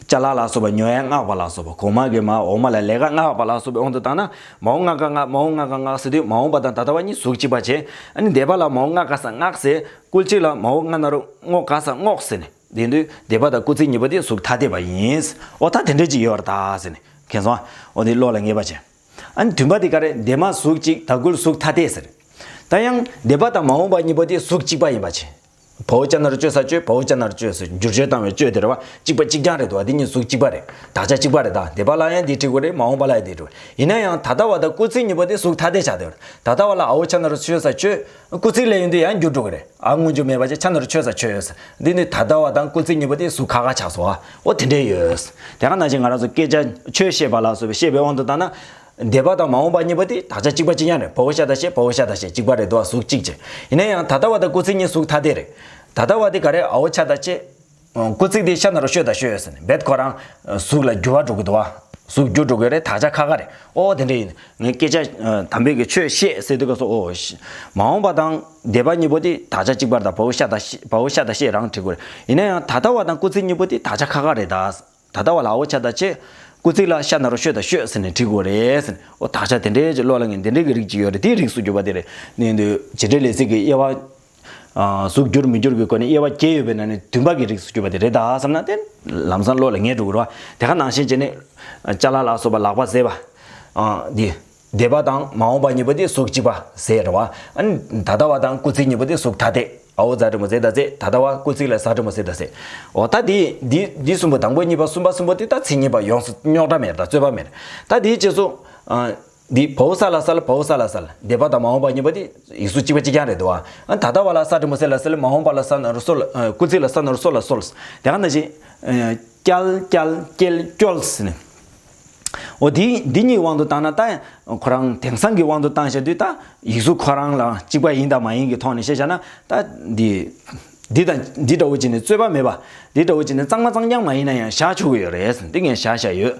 ཅ་ལག་ལ་སོགས་པ་ཉོ་ཡ་མངགས་པ་ལ་སོགས་པ། གོང་མ་གི་མ་འོག་མ་ལ་ལས་ཀ་མངགས་པ་ལ་སོགས་པའི་དབང་དུ་བཏང་ན། མ་འོངས་མངགས་ཀ་མངགས། མ་འོངས་མངགས་ཀ་མངགས་ཟེར་དུས་མ་འོངས་པ་དང་ད་ལྟ་བ་གཉིས་གཟུགས་གཅིག་པ་བྱས། ཨ་ནི་འདས་པ་ལ་མ་འོངས་མངགས་ཀ་ས་མངགས་ཟེར། སྐུལ་ཚིག་ལ་མ་འོངས་མངགས་ན་རོ་བསྔོག་ག་ས་བསྔོགས་ཟེར་ནས། དེ་དུས་འདས་པ་དང་སྐུལ་ཚིག་གཉིས་པོ་དེ་གཟུགས་ཐ་དད་པ་ཡིན། འོ་ད་དེ་འདྲས་ཅིག་ཡོད་རེད་ད་ཟེར་ནས། མཁྱེན་སོང་ཨ། འོ་དེ་བློ་ལ་ངེས་པ་བྱས། ཨ་ནི་བདུན་པ་དེ་ག་རེ། འདས་མ་གཟུགས་གཅིག་ད་སྐུལ་གཟུགས་ཐ་དད་ཟེར། ད་ཡང་འདས་པ་དང་མ་འོངས་པ་གཉིས་པོ་དེ་གཟུགས་གཅིག་པ་ཡིན་པ་བྱས། བའོ་ཅ་ན་རོ་བཅོས་ས་བཅོས། བའོ་ཅ་ན་རོ་བཅོས་ཟེར། བསྒྱུར་བཅོས་བཏང་བའི་བཅོས་དེ་རེད་བ། གཅིག་པ་གཅིག་རྐྱང་རེད་འདུག་བ། འདི་གཉིས་གཟུགས་གཅིག་པ་རེད། དག་ཆ་གཅིག་པ་རེད་ད། འདས་པ་ལ་ཡང་འདི་འགྲིག་གི་རེད། མ་འོངས་པ་ལ་ཡང་འདི་འགྲིག་གི་རེད། ཡིན་ན་ཡང་ད་ལྟ་བ་དང་སྐུལ་ཚིག་གཉིས་པོ་དེ་གཟུགས་ཐ་དད་ཆགས་བསྡད་ཡོད་རེད། ད་ལྟ་བ་ལ་ཨའོ་ཅ་ན་རོ་བཅོས་ས་བཅོས། སྐུལ་ཚིག་ལ་ཡོང་དུས་ཡང་འགྱུར་འགྲོ་གི་རེད། ཨ་སྔོན་འཇུག་མེད་པ་བྱས། ཅ་ན་རོ་བཅོས་ས་བཅོས་ཡོད་ཟེར། འདི་ནི་ད་ལྟ་བ་དང་སྐུལ་ཚིག་གཉིས་པོ་དེ་གཟུགས་ཁ་ཁ་ཆགས་སོང་བ། འོ་དེ་འདྲས་ཡོད། དེ་ག་ནང་བཞིན་ང་རང་ཚོ་སྐད་ཆ་ཆོས་བཤད་པ་ལ་སོགས་པའི་བཤད་པའི་དབང་དུ་བཏང་ན། འདས་པ་དང་མ་འོངས་པ་གཉིས་པོ་དེ་དག་ཆ་གཅིག་པ་གཅིག་རྐྱང་རེད། བའོ་ཤ་ད་ཤེ། བའོ་ཤ་ད་ཤེ་གཅིག་པ་རེད་འདུག་བ། གཟུགས་གཅིག་བྱས། ཡིན་ན་ཡང་ད་ལྟ་བ་དང་སྐུལ་ཚིག་གཉིས་གཟུགས་ཐ་དད་རེད། ད་ལྟ་བ་དེ་ག་རེ། ཨའོ་ཆ་ད་ཤེ། སྐུལ་ཚིག་དེ་ཤ་ན་རོ་ཤོ་ད་ཤོ་ཡོད་ཟེར་ནས་རྦད་ཁོ་རང་གཟུགས་ལ་འགྱུར་བ་འགྲོ་གི་འདུག་བ། གཟུགས་འགྱུར་འགྲོ་གི་རེད། དག་ཆ་ཁ་ཁ་རེད། ཨོ་དེ་འདྲ་ཡིན། ངས་སྐད་ཆ་དམ་པའི་གི་ཆོས་བཤད་ཟེར་དུས་སྐབས་སུ། ཨོ། མ་འོངས་པ་དང་འདས་པ་གཉིས་པོ་དེ་དག་ཆ་གཅིག་པ་རེད་ད། བའོ་ཤ་ད་ཤེ། བའོ་ཤ་ད་ཤེ་རང་བྲིས་དགོས་རེད། ཡིན་ན་ཡང་ད་ལྟ་བ་དང་སྐུལ་ཚིག་གཉིས་པོ་དེ་དག་ཆ་ཁ་ཁ་རེད་ད། ད་ལྟ་བ་ལ་ཨའོ་ཆ་ད་ཆེ། སྐུལ་ཚིག་ལ་ཤ་ན་རོ་ཤོ་ད་ཤོ་ཟེར་ནས་བྲིས་དགོས་རེད་ཟེར་ནས། ཨོ་དག་ཆ་དེ་འདྲའི་ཅིག་བློ་ལ་ངེས། འདི་འདྲའི་གི་རིགས་ཅིག་ཡོད་རེད། དེའི་རིགས་སུ་གྱུར་པ་དེ་རེད། ནས་འདི་བྱེད་འབྲེལ་ལས་ཚིག་གི་དབྱེ་བ། ཨ། གཟུགས་འགྱུར་མི་འགྱུར་གྱི་སྒོ་ནས་དབྱེ་བ་བརྒྱད་ཡོད་པའི་ནང་ནས་བདུན་པ་གི་རིགས་སུ་གྱུར་པ་དེ་རེད་ད་བསམ་ན། དེ་ལམ་སང་བློ་ལ་ངེས་འགྲོ་གི་རེད་བ། དེ་ག་ནང་བཞིན་བྱས་ནས། ཅ་ལག་ལ་སོགས་པ་ལག་པ་ཟེར་བ། ཨ། འདི། འདས་པ་དང་མ་འོངས་པ་གཉིས་པོ་དེ་གཟུགས་གཅིག་པ་ཟེར་རེད་བ། ཨ་ནི་ད་ལྟ་བ་དང་སྐུལ་ཚིག་གཉིས་པོ་དེ་གཟུགས་ཐ་དད། ཨའོ་ཛ་དྲི་མོ་ཛེ་ད་ཛེ། ད་ལྟ་བ་སྐུལ་ཚིག་ལ་ས་དྲི་མོ་སེ་ད་སེ། འོ་ད་དེ་འདི་འདི་གསུམ་པོ། དང་པོ་གཉིས་པ་གསུམ་པ་གསུམ་པོ་དེ་ད་མཚན་ཉིད་པ་ཡོངས་སུ་རྙོག་དྲ་མེད་རེད་ད། རྩོད་པ་མེད་རེད། ད་དེའི་རྗེས་སུ། ཨ། འདི་བའོ་ས་ལ་ས་ལ། བའོ་ས་ལ་ས་ལ། འདས་པ་དང་མ་འོངས་པ་གཉིས་པོ་དེ་ཡིག་གཟུགས་གཅིག་པ་གཅིག་རྐྱང་རེད་འདུག་བ། ཨ། ད་ལྟ་བ་ལ་ས་དྲི་མོ་སེ་ལ་སེ་ལ། མ་འོངས་པ་ལ་ས་ན་རོ་སོ་ལ། ཨ། སྐུལ་ཚིག་ལ་ས་ན་རོ་སོ་ལ་སོལ། དེ་ག་ནང་བཞིན། ཨ། སྐྱལ་སྐྱལ་སྐྱེལ་སྐྱོལ་ཟེར་ནས། འོ་འདི་འདི་གཉིས་དབང་དུ་བཏང་ན། ད་ཁོ་རང་དེང་སང་གི་དབང་དུ་བཏང་བྱས་དུས་ད་ཡིག་གཟུགས་ཁོ་རང་ལ་གཅིག་པ་ཡིན་དང་མ་ཡིན་གྱི་ཐོག་ནས་བཤད་བྱས་ན། ད་འདི། འདི་དང་འདི་འདྲ་བོ་ཅིག་ནི་རྩོད་པ་མེད་པ། འདི་འདྲ་བོ་ཅིག་ནི་གཙང་མ་གཙང་རྐྱང་མ་ཡིན་ན་ཡང་བཞག་ཆོག་གི་ཡོད་རེད། འདི་ངས་བཞག་བཞག་ཡོད།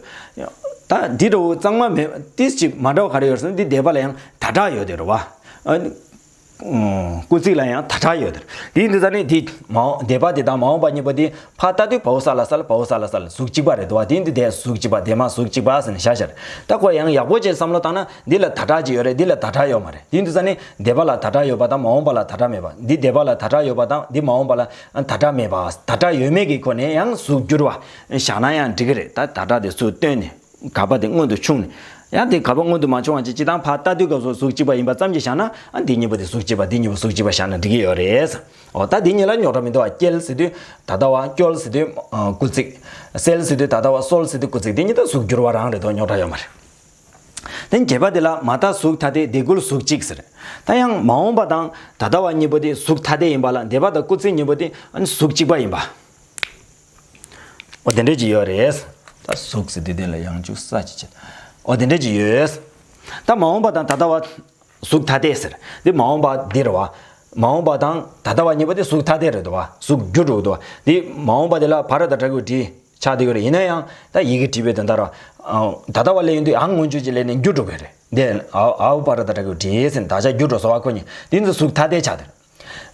ད་འདི་འདྲ་བོ་གཙང་མ་མེད་པ་ཏིས་ཅིག་མ་འདྲ་བ་ག་རེ་ཡོད་ཟེར་ན། འདི་འདས་པ་ལ་ཡང་ད་དྲག་ཡོད་དེ་རེད་བ། ཨ། སྐུལ་ཚིག་ལ་ཡང་ད་དྲག་ཡོད་དེ་རེད། འདི་འདི་ཙ་ནི་འདི་མ་འོངས་འདས་པ་འདི་དང་མ་འོངས་པ་གཉིས་པོ་འདི་ཕར་ལྟ་དུས་བའོ་ས་ལ་ས་ལ། བའོ་ས་ལ་ས་ལ། གཟུགས་གཅིག་པ་རེད་འདུག་བ། འདི་འདི་འདས་གཟུགས་གཅིག་པ། འདས་མ་གཟུགས་གཅིག་པ་ཟེར་ནས་བཞག་བཞག་རེད། ད་ཁོ་ཡང་ཡག་པོ་བྱས་བསམ་བློ་བཏང་ན། འདི་ལ་ད་དྲག་ཅིག་ཡོད་རེད། འདི་ལ་ད་དྲག་ཡོད་མ་རེད། དེ་འདི་ཙ་ནི་འདས་པ་ལ་ད་དྲག་ཡོད་པ་དང་མ་འོངས་པ་ལ་ད་དྲག་མེད་པ། འདི་འདས་པ་ལ་ད་དྲག་ཡོད་པ་དང་འདི་མ་འོངས་པ་ལ་ད་དྲག་མེད་པ། ད་དྲག་ཡོད་མེད་ཀྱི་སྒོ་ནས་ཡང་གཟུགས་བསྒྱུར་བ་བཞག་ན་ཡང་འགྲིག་གི་རེད། ད་ད་དྲག་དེ་ཚུར་བཏོན་ནས་ག་པ་དེ་སྔོན་དུ་ཕྱུང་ནས། ཡང་དེ་ག་པ་སྔོན་དུ་མ་ཕྱུང་བ་ཅིག་སྤྱིར་བཏང་ཕར་ལྟ་དུས་སྐབས་སུ་གཟུགས་གཅིག་པ་ཡིན་པ་ཙམ་གྱིས་བཞག་ན། ཨ། འདི་གཉིས་པོ་དེ་གཟུགས་གཅིག་པ། འདི་གཉིས་པོ་གཟུགས་གཅིག་པ་བཞག་ན་འགྲིག་གི་ཡོད་རེད། འོ་ད་འདི་གཉིས་ལ་རྙོག་དྲ་མི་འདུག་བ། སྐྱེལ་ཟེར་དུས་ད་ལྟ་བ། སྐྱོལ་ཟེར་དུས་སྐུལ་ཚིག། སེལ་ཟེར་དུས་ད་ལྟ་བ། སོལ་ཟེར་དུས་སྐུལ་ཚིག། འདི་གཉིས་ད་གཟུགས་བསྒྱུར་བ་རང་རེད་དོ། རྙོག་དྲ་ཡོད་མ་རེད། དེ་བརྒྱད་པ་དེ་ལ་མ་རྟགས་གཟུགས་ཐ་དད། དེ་ཀུན་གཟུགས་གཅིག་ཟེར། ད་ཡང་མ་འོངས་པ་དང་ད་ལྟ་བ་གཉིས་པོ་དེ་གཟུགས་ཐ་དད་ཡིན་པ་ལ། འདས་པ་དང་སྐུལ་ཚིག་གཉིས་པོ་དེ་ཨ་ནི་གཟུགས་གཅིག་པ་ཡིན་པ། འོ་དེ་འདྲས་ཅིག་ཡོད་རེད། ད་གཟུགས་ཟེར་དུས་དེ་ལ་ཡང་འཇུག་ས་ཅིག་བྱེད། འོ་དེ་འདྲ་ཅིག་ཡོད། ད་མ་འོངས་པ་དང་ད་ལྟ་བ་གཟུགས་ཐ་དད་ཟེར། འདི་མ་འོངས་པ་འདི་རེད་བ། མ་འོངས་པ་དང་ད་ལྟ་བ་གཉིས་པོ་དེ་གཟུགས་ཐ་དད་རེད་འདུག་བ། གཟུགས་འགྱུར་འགྲོ་འདུག་བ། འདི་མ་འོངས་པ་དེ་ལ་བ་ར་བཏགས་བྲ་གི་གུ་བྲི་ཆགས་བསྡད་ཡོད་རེད། ཡིན་ན་ཡང་ད་ཡི་གེ་བྲིས་པའི་དོན་དག་ར། ད་ལྟ་བ་ལས་ཡིན་དུས་འ་སྔོན་འཇུག་ཅིག་ལས་ནས་འགྱུར་འགྲོ་གི་རེད། འདི་འ་འ་བ་ར་བཏགས་བྲ་གི་གུ་བྲི་ཟེར་ནས་དག་ཆ་འགྱུར་འགྲོ་སོ་བ་ཁོ་གཉིས་དེ་ཚོ་གཟུགས་ཐ་དད་ཆགས་བསྡད་རེད།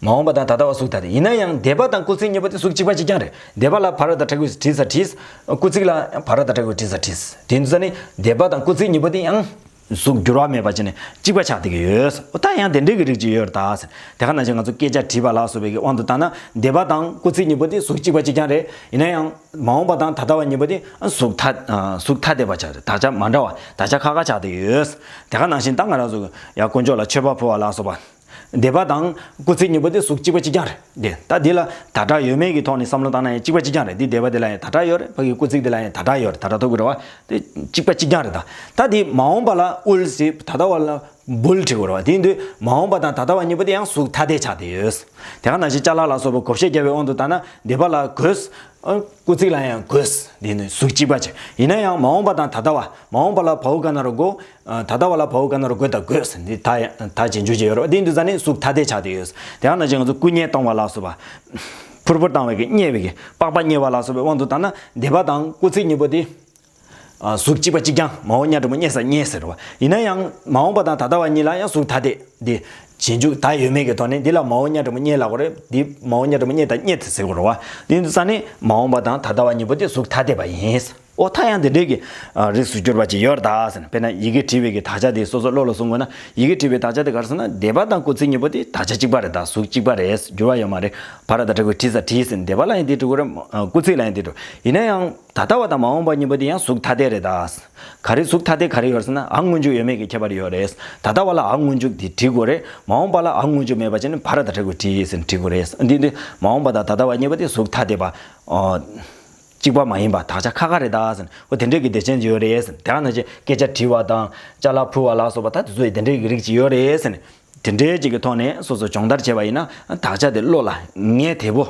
མ་འོངས་པ་དང་ད་ལྟ་བ་གཟུགས་ཐ་དད། ཡིན་ན་ཡང་འདས་པ་དང་སྐུལ་ཚིག་གཉིས་པོ་དེ་གཟུགས་གཅིག་པ་གཅིག་རྐྱང་རེད། འདས་པ་ལ་བ་ར་བཏགས་བྲ་གི་གུ་བྲིས་ས་བྲིས། སྐུལ་ཚིག་ལ་ཡང་བ་ར་བཏགས་བྲ་གི་གུ་བྲིས་ས་བྲིས། དེ་ཚོ་ནི་འདས་པ་དང་སྐུལ་ཚིག་གཉིས་པོ་དེ་ཡང་གཟུགས་འགྱུར་བ་མེད་པ་བྱས་ནས་གཅིག་པ་ཆགས་བསྡད་ཀྱི་ཡོད། འོ་ད་ཡང་དེ་འདྲའི་གི་རིགས་ཅིག་ཡོད་རེད་ད་ཟེར། དེ་ག་ནང་བཞིན་ང་ཚོ་སྐད་ཆ་དྲིས་པ་ལ་སོགས་པའི་གི་དབང་དུ་བཏང་ན་འདས་པ་དང་སྐུལ་ཚིག་གཉིས་པོ་དེ་གཟུགས་གཅིག་པ་གཅིག་རྐྱང་རེད། ཡིན་ན་ཡང་མ་འོངས་པ་དང་ད་ལྟ་བ་གཉིས་པོ་དེ་གཟུགས་ཐ་གཟུགས་ཐ་དད་པ་ཆགས་རེད། དག་ཆ་མ་འདྲ་བ་དག་ཆ་ཁ་ཁ་ཆགས་བསྡད་ཀྱི་ཡོད། དེ་ག་ནང་བཞིན་ད་ང་རང་ཚོ་ཡང་དཀོན་མཆོག་ལ་མཆོད་པ་ཕུལ་བ་ལ་སོགས་པ། འདས་པ་དང་སྐུལ་ཚིག་གཉིས་པོ་དེ་གཟུགས་གཅིག་པ་གཅིག་རྐྱང་རེད། དེ་ད་འདི་ལ་ད་སྒྲ་ཡོད་མེད་ཀྱི་ཐོག་ནས་བསམ་བློ་བཏང་ན་ཡང་གཅིག་པ་གཅིག་རྐྱང་རེད། འདི་འདས་པ་འདི་ལ་ཡང་ད་སྒྲ་ཡོད་རེད། ཕ་གི་སྐུལ་ཚིག་འདི་ལ་ཡང་ད་སྒྲ་ཡོད་རེད། ད་སྒྲ་ཐོགས་ཀྱི་རེད་བ། དེ་གཅིག་པ་གཅིག་རྐྱང་རེད། ད་ད་འདི་མ་འོངས་པ་ལ་དབུལ་ཟེར། ད་ལྟ་བ་ལ་འབུལ་བྲིས་དགོས་རེད་བ། དེ་ཡིན་དུས་མ་འོངས་པ་དང་ད་ལྟ་བ་གཉིས་པོ་དེ་ཡང་གཟུགས་ཐ་དད་ཆགས་བསྡད་ཡོད། དེ་ག་ནང་བཞིན་ཅ་ལག་ལ་སོགས་པ་བགོ་བཤའ་བརྒྱབ་པའི་དབང་དུ་བཏང་ན་འདས་པ་ལ་བགོས། ཨ་སྐུལ་ཚིག་ལ་ཡང་བགོས། འདི་ནི་གཟུགས་གཅིག་པ་བྱས། ཡིན་ན་ཡང་མ་འོངས་པ་དང་ད་ལྟ་བ། མ་འོངས་པ་ལ་བའོ་ག་ན་རོ་བགོ། ཨ་ད་ལྟ་བ་ལ་བའོ་ག་ན་རོ་བགོས་དང་བགོས། འདི་ད་ཡང་ད་རྗེས་འཇུག་ཅིག་ཡོད་རེད་བ། འདི་འདི་ཙ་ནི་གཟུགས་ཐ་དད་ཆགས་བསྡད་ཡོད། དེ་ཡང་ན་ཅིག་ང་ཚོ་སྐུ་མཉེ་གཏོང་བ་ལ་སོགས་པ། ཕུར་ཕུར་བཏང་བའི་གི་མཉེ་བའི་གི་པགས་པ་མཉེ་བ་ལ་སོགས་པའི་དབང་དུ་བཏང་ན་འདས་པ་དང་སྐུལ་ཚིག་གཉིས་པོ་དེ། ཨ་གཟུགས་གཅིག་པ་གཅིག་རྐྱང་། མ་འོངས་ཉ་འགྲེང་བུ་མཉེ་ས་མཉེ་ཟེར་བ། ཡིན་ན་ཡང་མ་འོངས་པ་དང་ད་ལྟ་བ་གཉིས་ལ་ཡང་གཟུགས་ཐ་དད་དེ། རྗེས་འཇུག་ད་ཡོད་མེད་ཀྱི་ཐོག་ནས་འདི་ལ་མ་འོངས་ཉ་འགྲེང་བུ་མཉེ་ལབ་དགོས་རེད། འདི་མ་འོངས་ཉ་འགྲེང་བུ་མཉེ་དང་མཉེད་ཟེར་དགོས་རེད་བ། དེ་ཡིན་དུས་ཙ་ནི་མ་འོངས་པ་དང་ད་ལྟ་བ་གཉིས་པོ་དེ་གཟུགས་ཐ་དད་པ་ཡིན། འོ་ད་ཡང་དེ་འདྲའི་གི་ཨ་རིགས་སུ་གྱུར་པ་ཅིག་ཡོད་རེད་ད་ཟེར་ན། དཔེར་ན་ཡི་གེ་བྲིས་པའི་གི་དག་ཆ་དེ་སོ་སོ་བློ་ལ་བཟུང་དགོས་ན། ཡི་གེ་བྲིས་པའི་དག་ཆ་དེ་ག་རེ་ཟེར་ན་འདས་པ་དང་སྐུལ་ཚིག་གཉིས་པོ་དེ་དག་ཆ་གཅིག་པ་རེད་ད། གཟུགས་གཅིག་པ་རེད། འགྱུར་བ་ཡོད་མ་རེད། བ་ར་བཏགས་བྲ་གི་གུ་བྲིས་ས་བྲིས་ཟེར་ན་འདས་པ་ལ་ཡང་དེ་འགྲོ་གི་རེད། ཨ་སྐུལ་ཚིག་ལ་ཡང་དེ་འགྲོ། ཡིན་ན་ཡང་ད་ལྟ་བ་དང་མ་འོངས་པ་གཉིས་པོ་དེ་ཡང་གཟུགས་ཐ་དད་རེད་ད། ག་རེ་གཟུགས་ཐ་དད་ག་རེ་ཡོད་རེད་ཟེར་ན་འ་སྔོན་འཇུག་ཡོད་མེད་ཀྱི་ཁྱད་པར་ཡོད་རེད། ད་ལྟ་བ་ལ་འ་སྔོན་འཇུག་དེ་བྲིས་དགོས་རེད། མ་འོངས་པ་ལ་འ་སྔོན་འཇུག་མེད་པ་བྱས་ནས་བ་ར་བཏགས་བྲ་གི་གུ་བྲིས་ཟེར་ནས་བྲིས་དགོས་རེད། འདི་འདི་མ་འོངས་པ་དང་ད་ལྟ་བ་གཉིས་པོ་དེ་གཟུགས་ཐ་དད་པ། ཨོ། གཅིག་པ་མ་ཡིན་པ་དག་ཆ་ཁ་ཁ་རེད་ད་ཟེར་ནས། འོ་དེ་འདྲའི་གི་སྡེ་ཚན་ཅིག་ཡོད་རེད་ཟེར་ནས། དེ་ག་ནང་བཞིན་སྐད་ཆ་དྲི་བ་དང་ཅ་ལག་ཕུལ་བ་ལ་སོགས་པ་ད་དེ་ཚོ་ཡི་དེ་འདྲའི་གི་རིགས་ཅིག་ཡོད་རེད་ཟེར་ནས། དེ་འདྲའི་ཅིག་གི་ཐོག་ནས་སོ་སོ་སྦྱོང་བརྡར་བྱས་པ་ཡིན་ན་དག་ཆ་དེ་བློ་ལ་ངེས་བདེ་པོ།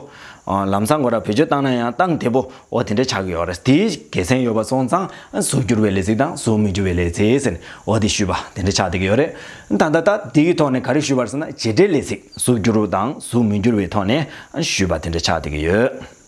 ཨ་ལམ་སང་ཁོ་ར་བེད་སྤྱོད་བཏང་ན་ཡང་བཏང་བདེ་པོ། འོ་དེ་འདྲ་ཆགས་ཀྱི་ཡོད་རེད། དེའི་དགེ་མཚན་ཡོད་པ་སོང་ཙང་གཟུགས་འགྱུར་བའི་ལས་ཚིག་དང་གཟུགས་མི་འགྱུར་བའི་ལས་ཚིག་ཟེར་ནས་འོ་དེ་ཞུས་པ་དེ་འདྲ་ཆགས་བསྡད་ཀྱི་ཡོད་རེད། ད་ལྟ་ད་དེའི་ཐོག་ནས་ག་རེ་ཞུས་པ་རེད་ཟེར་ན་བྱེད་སྒྲའི་ལས་ཚིག་གཟུགས་འགྱུར་བ་དང་གཟུགས་མི་འགྱུར་བའི་ཐོག་ནས་ཞུས་པ་དེ་འདྲ་ཆགས་བསྡད་ཀྱི་ཡོད།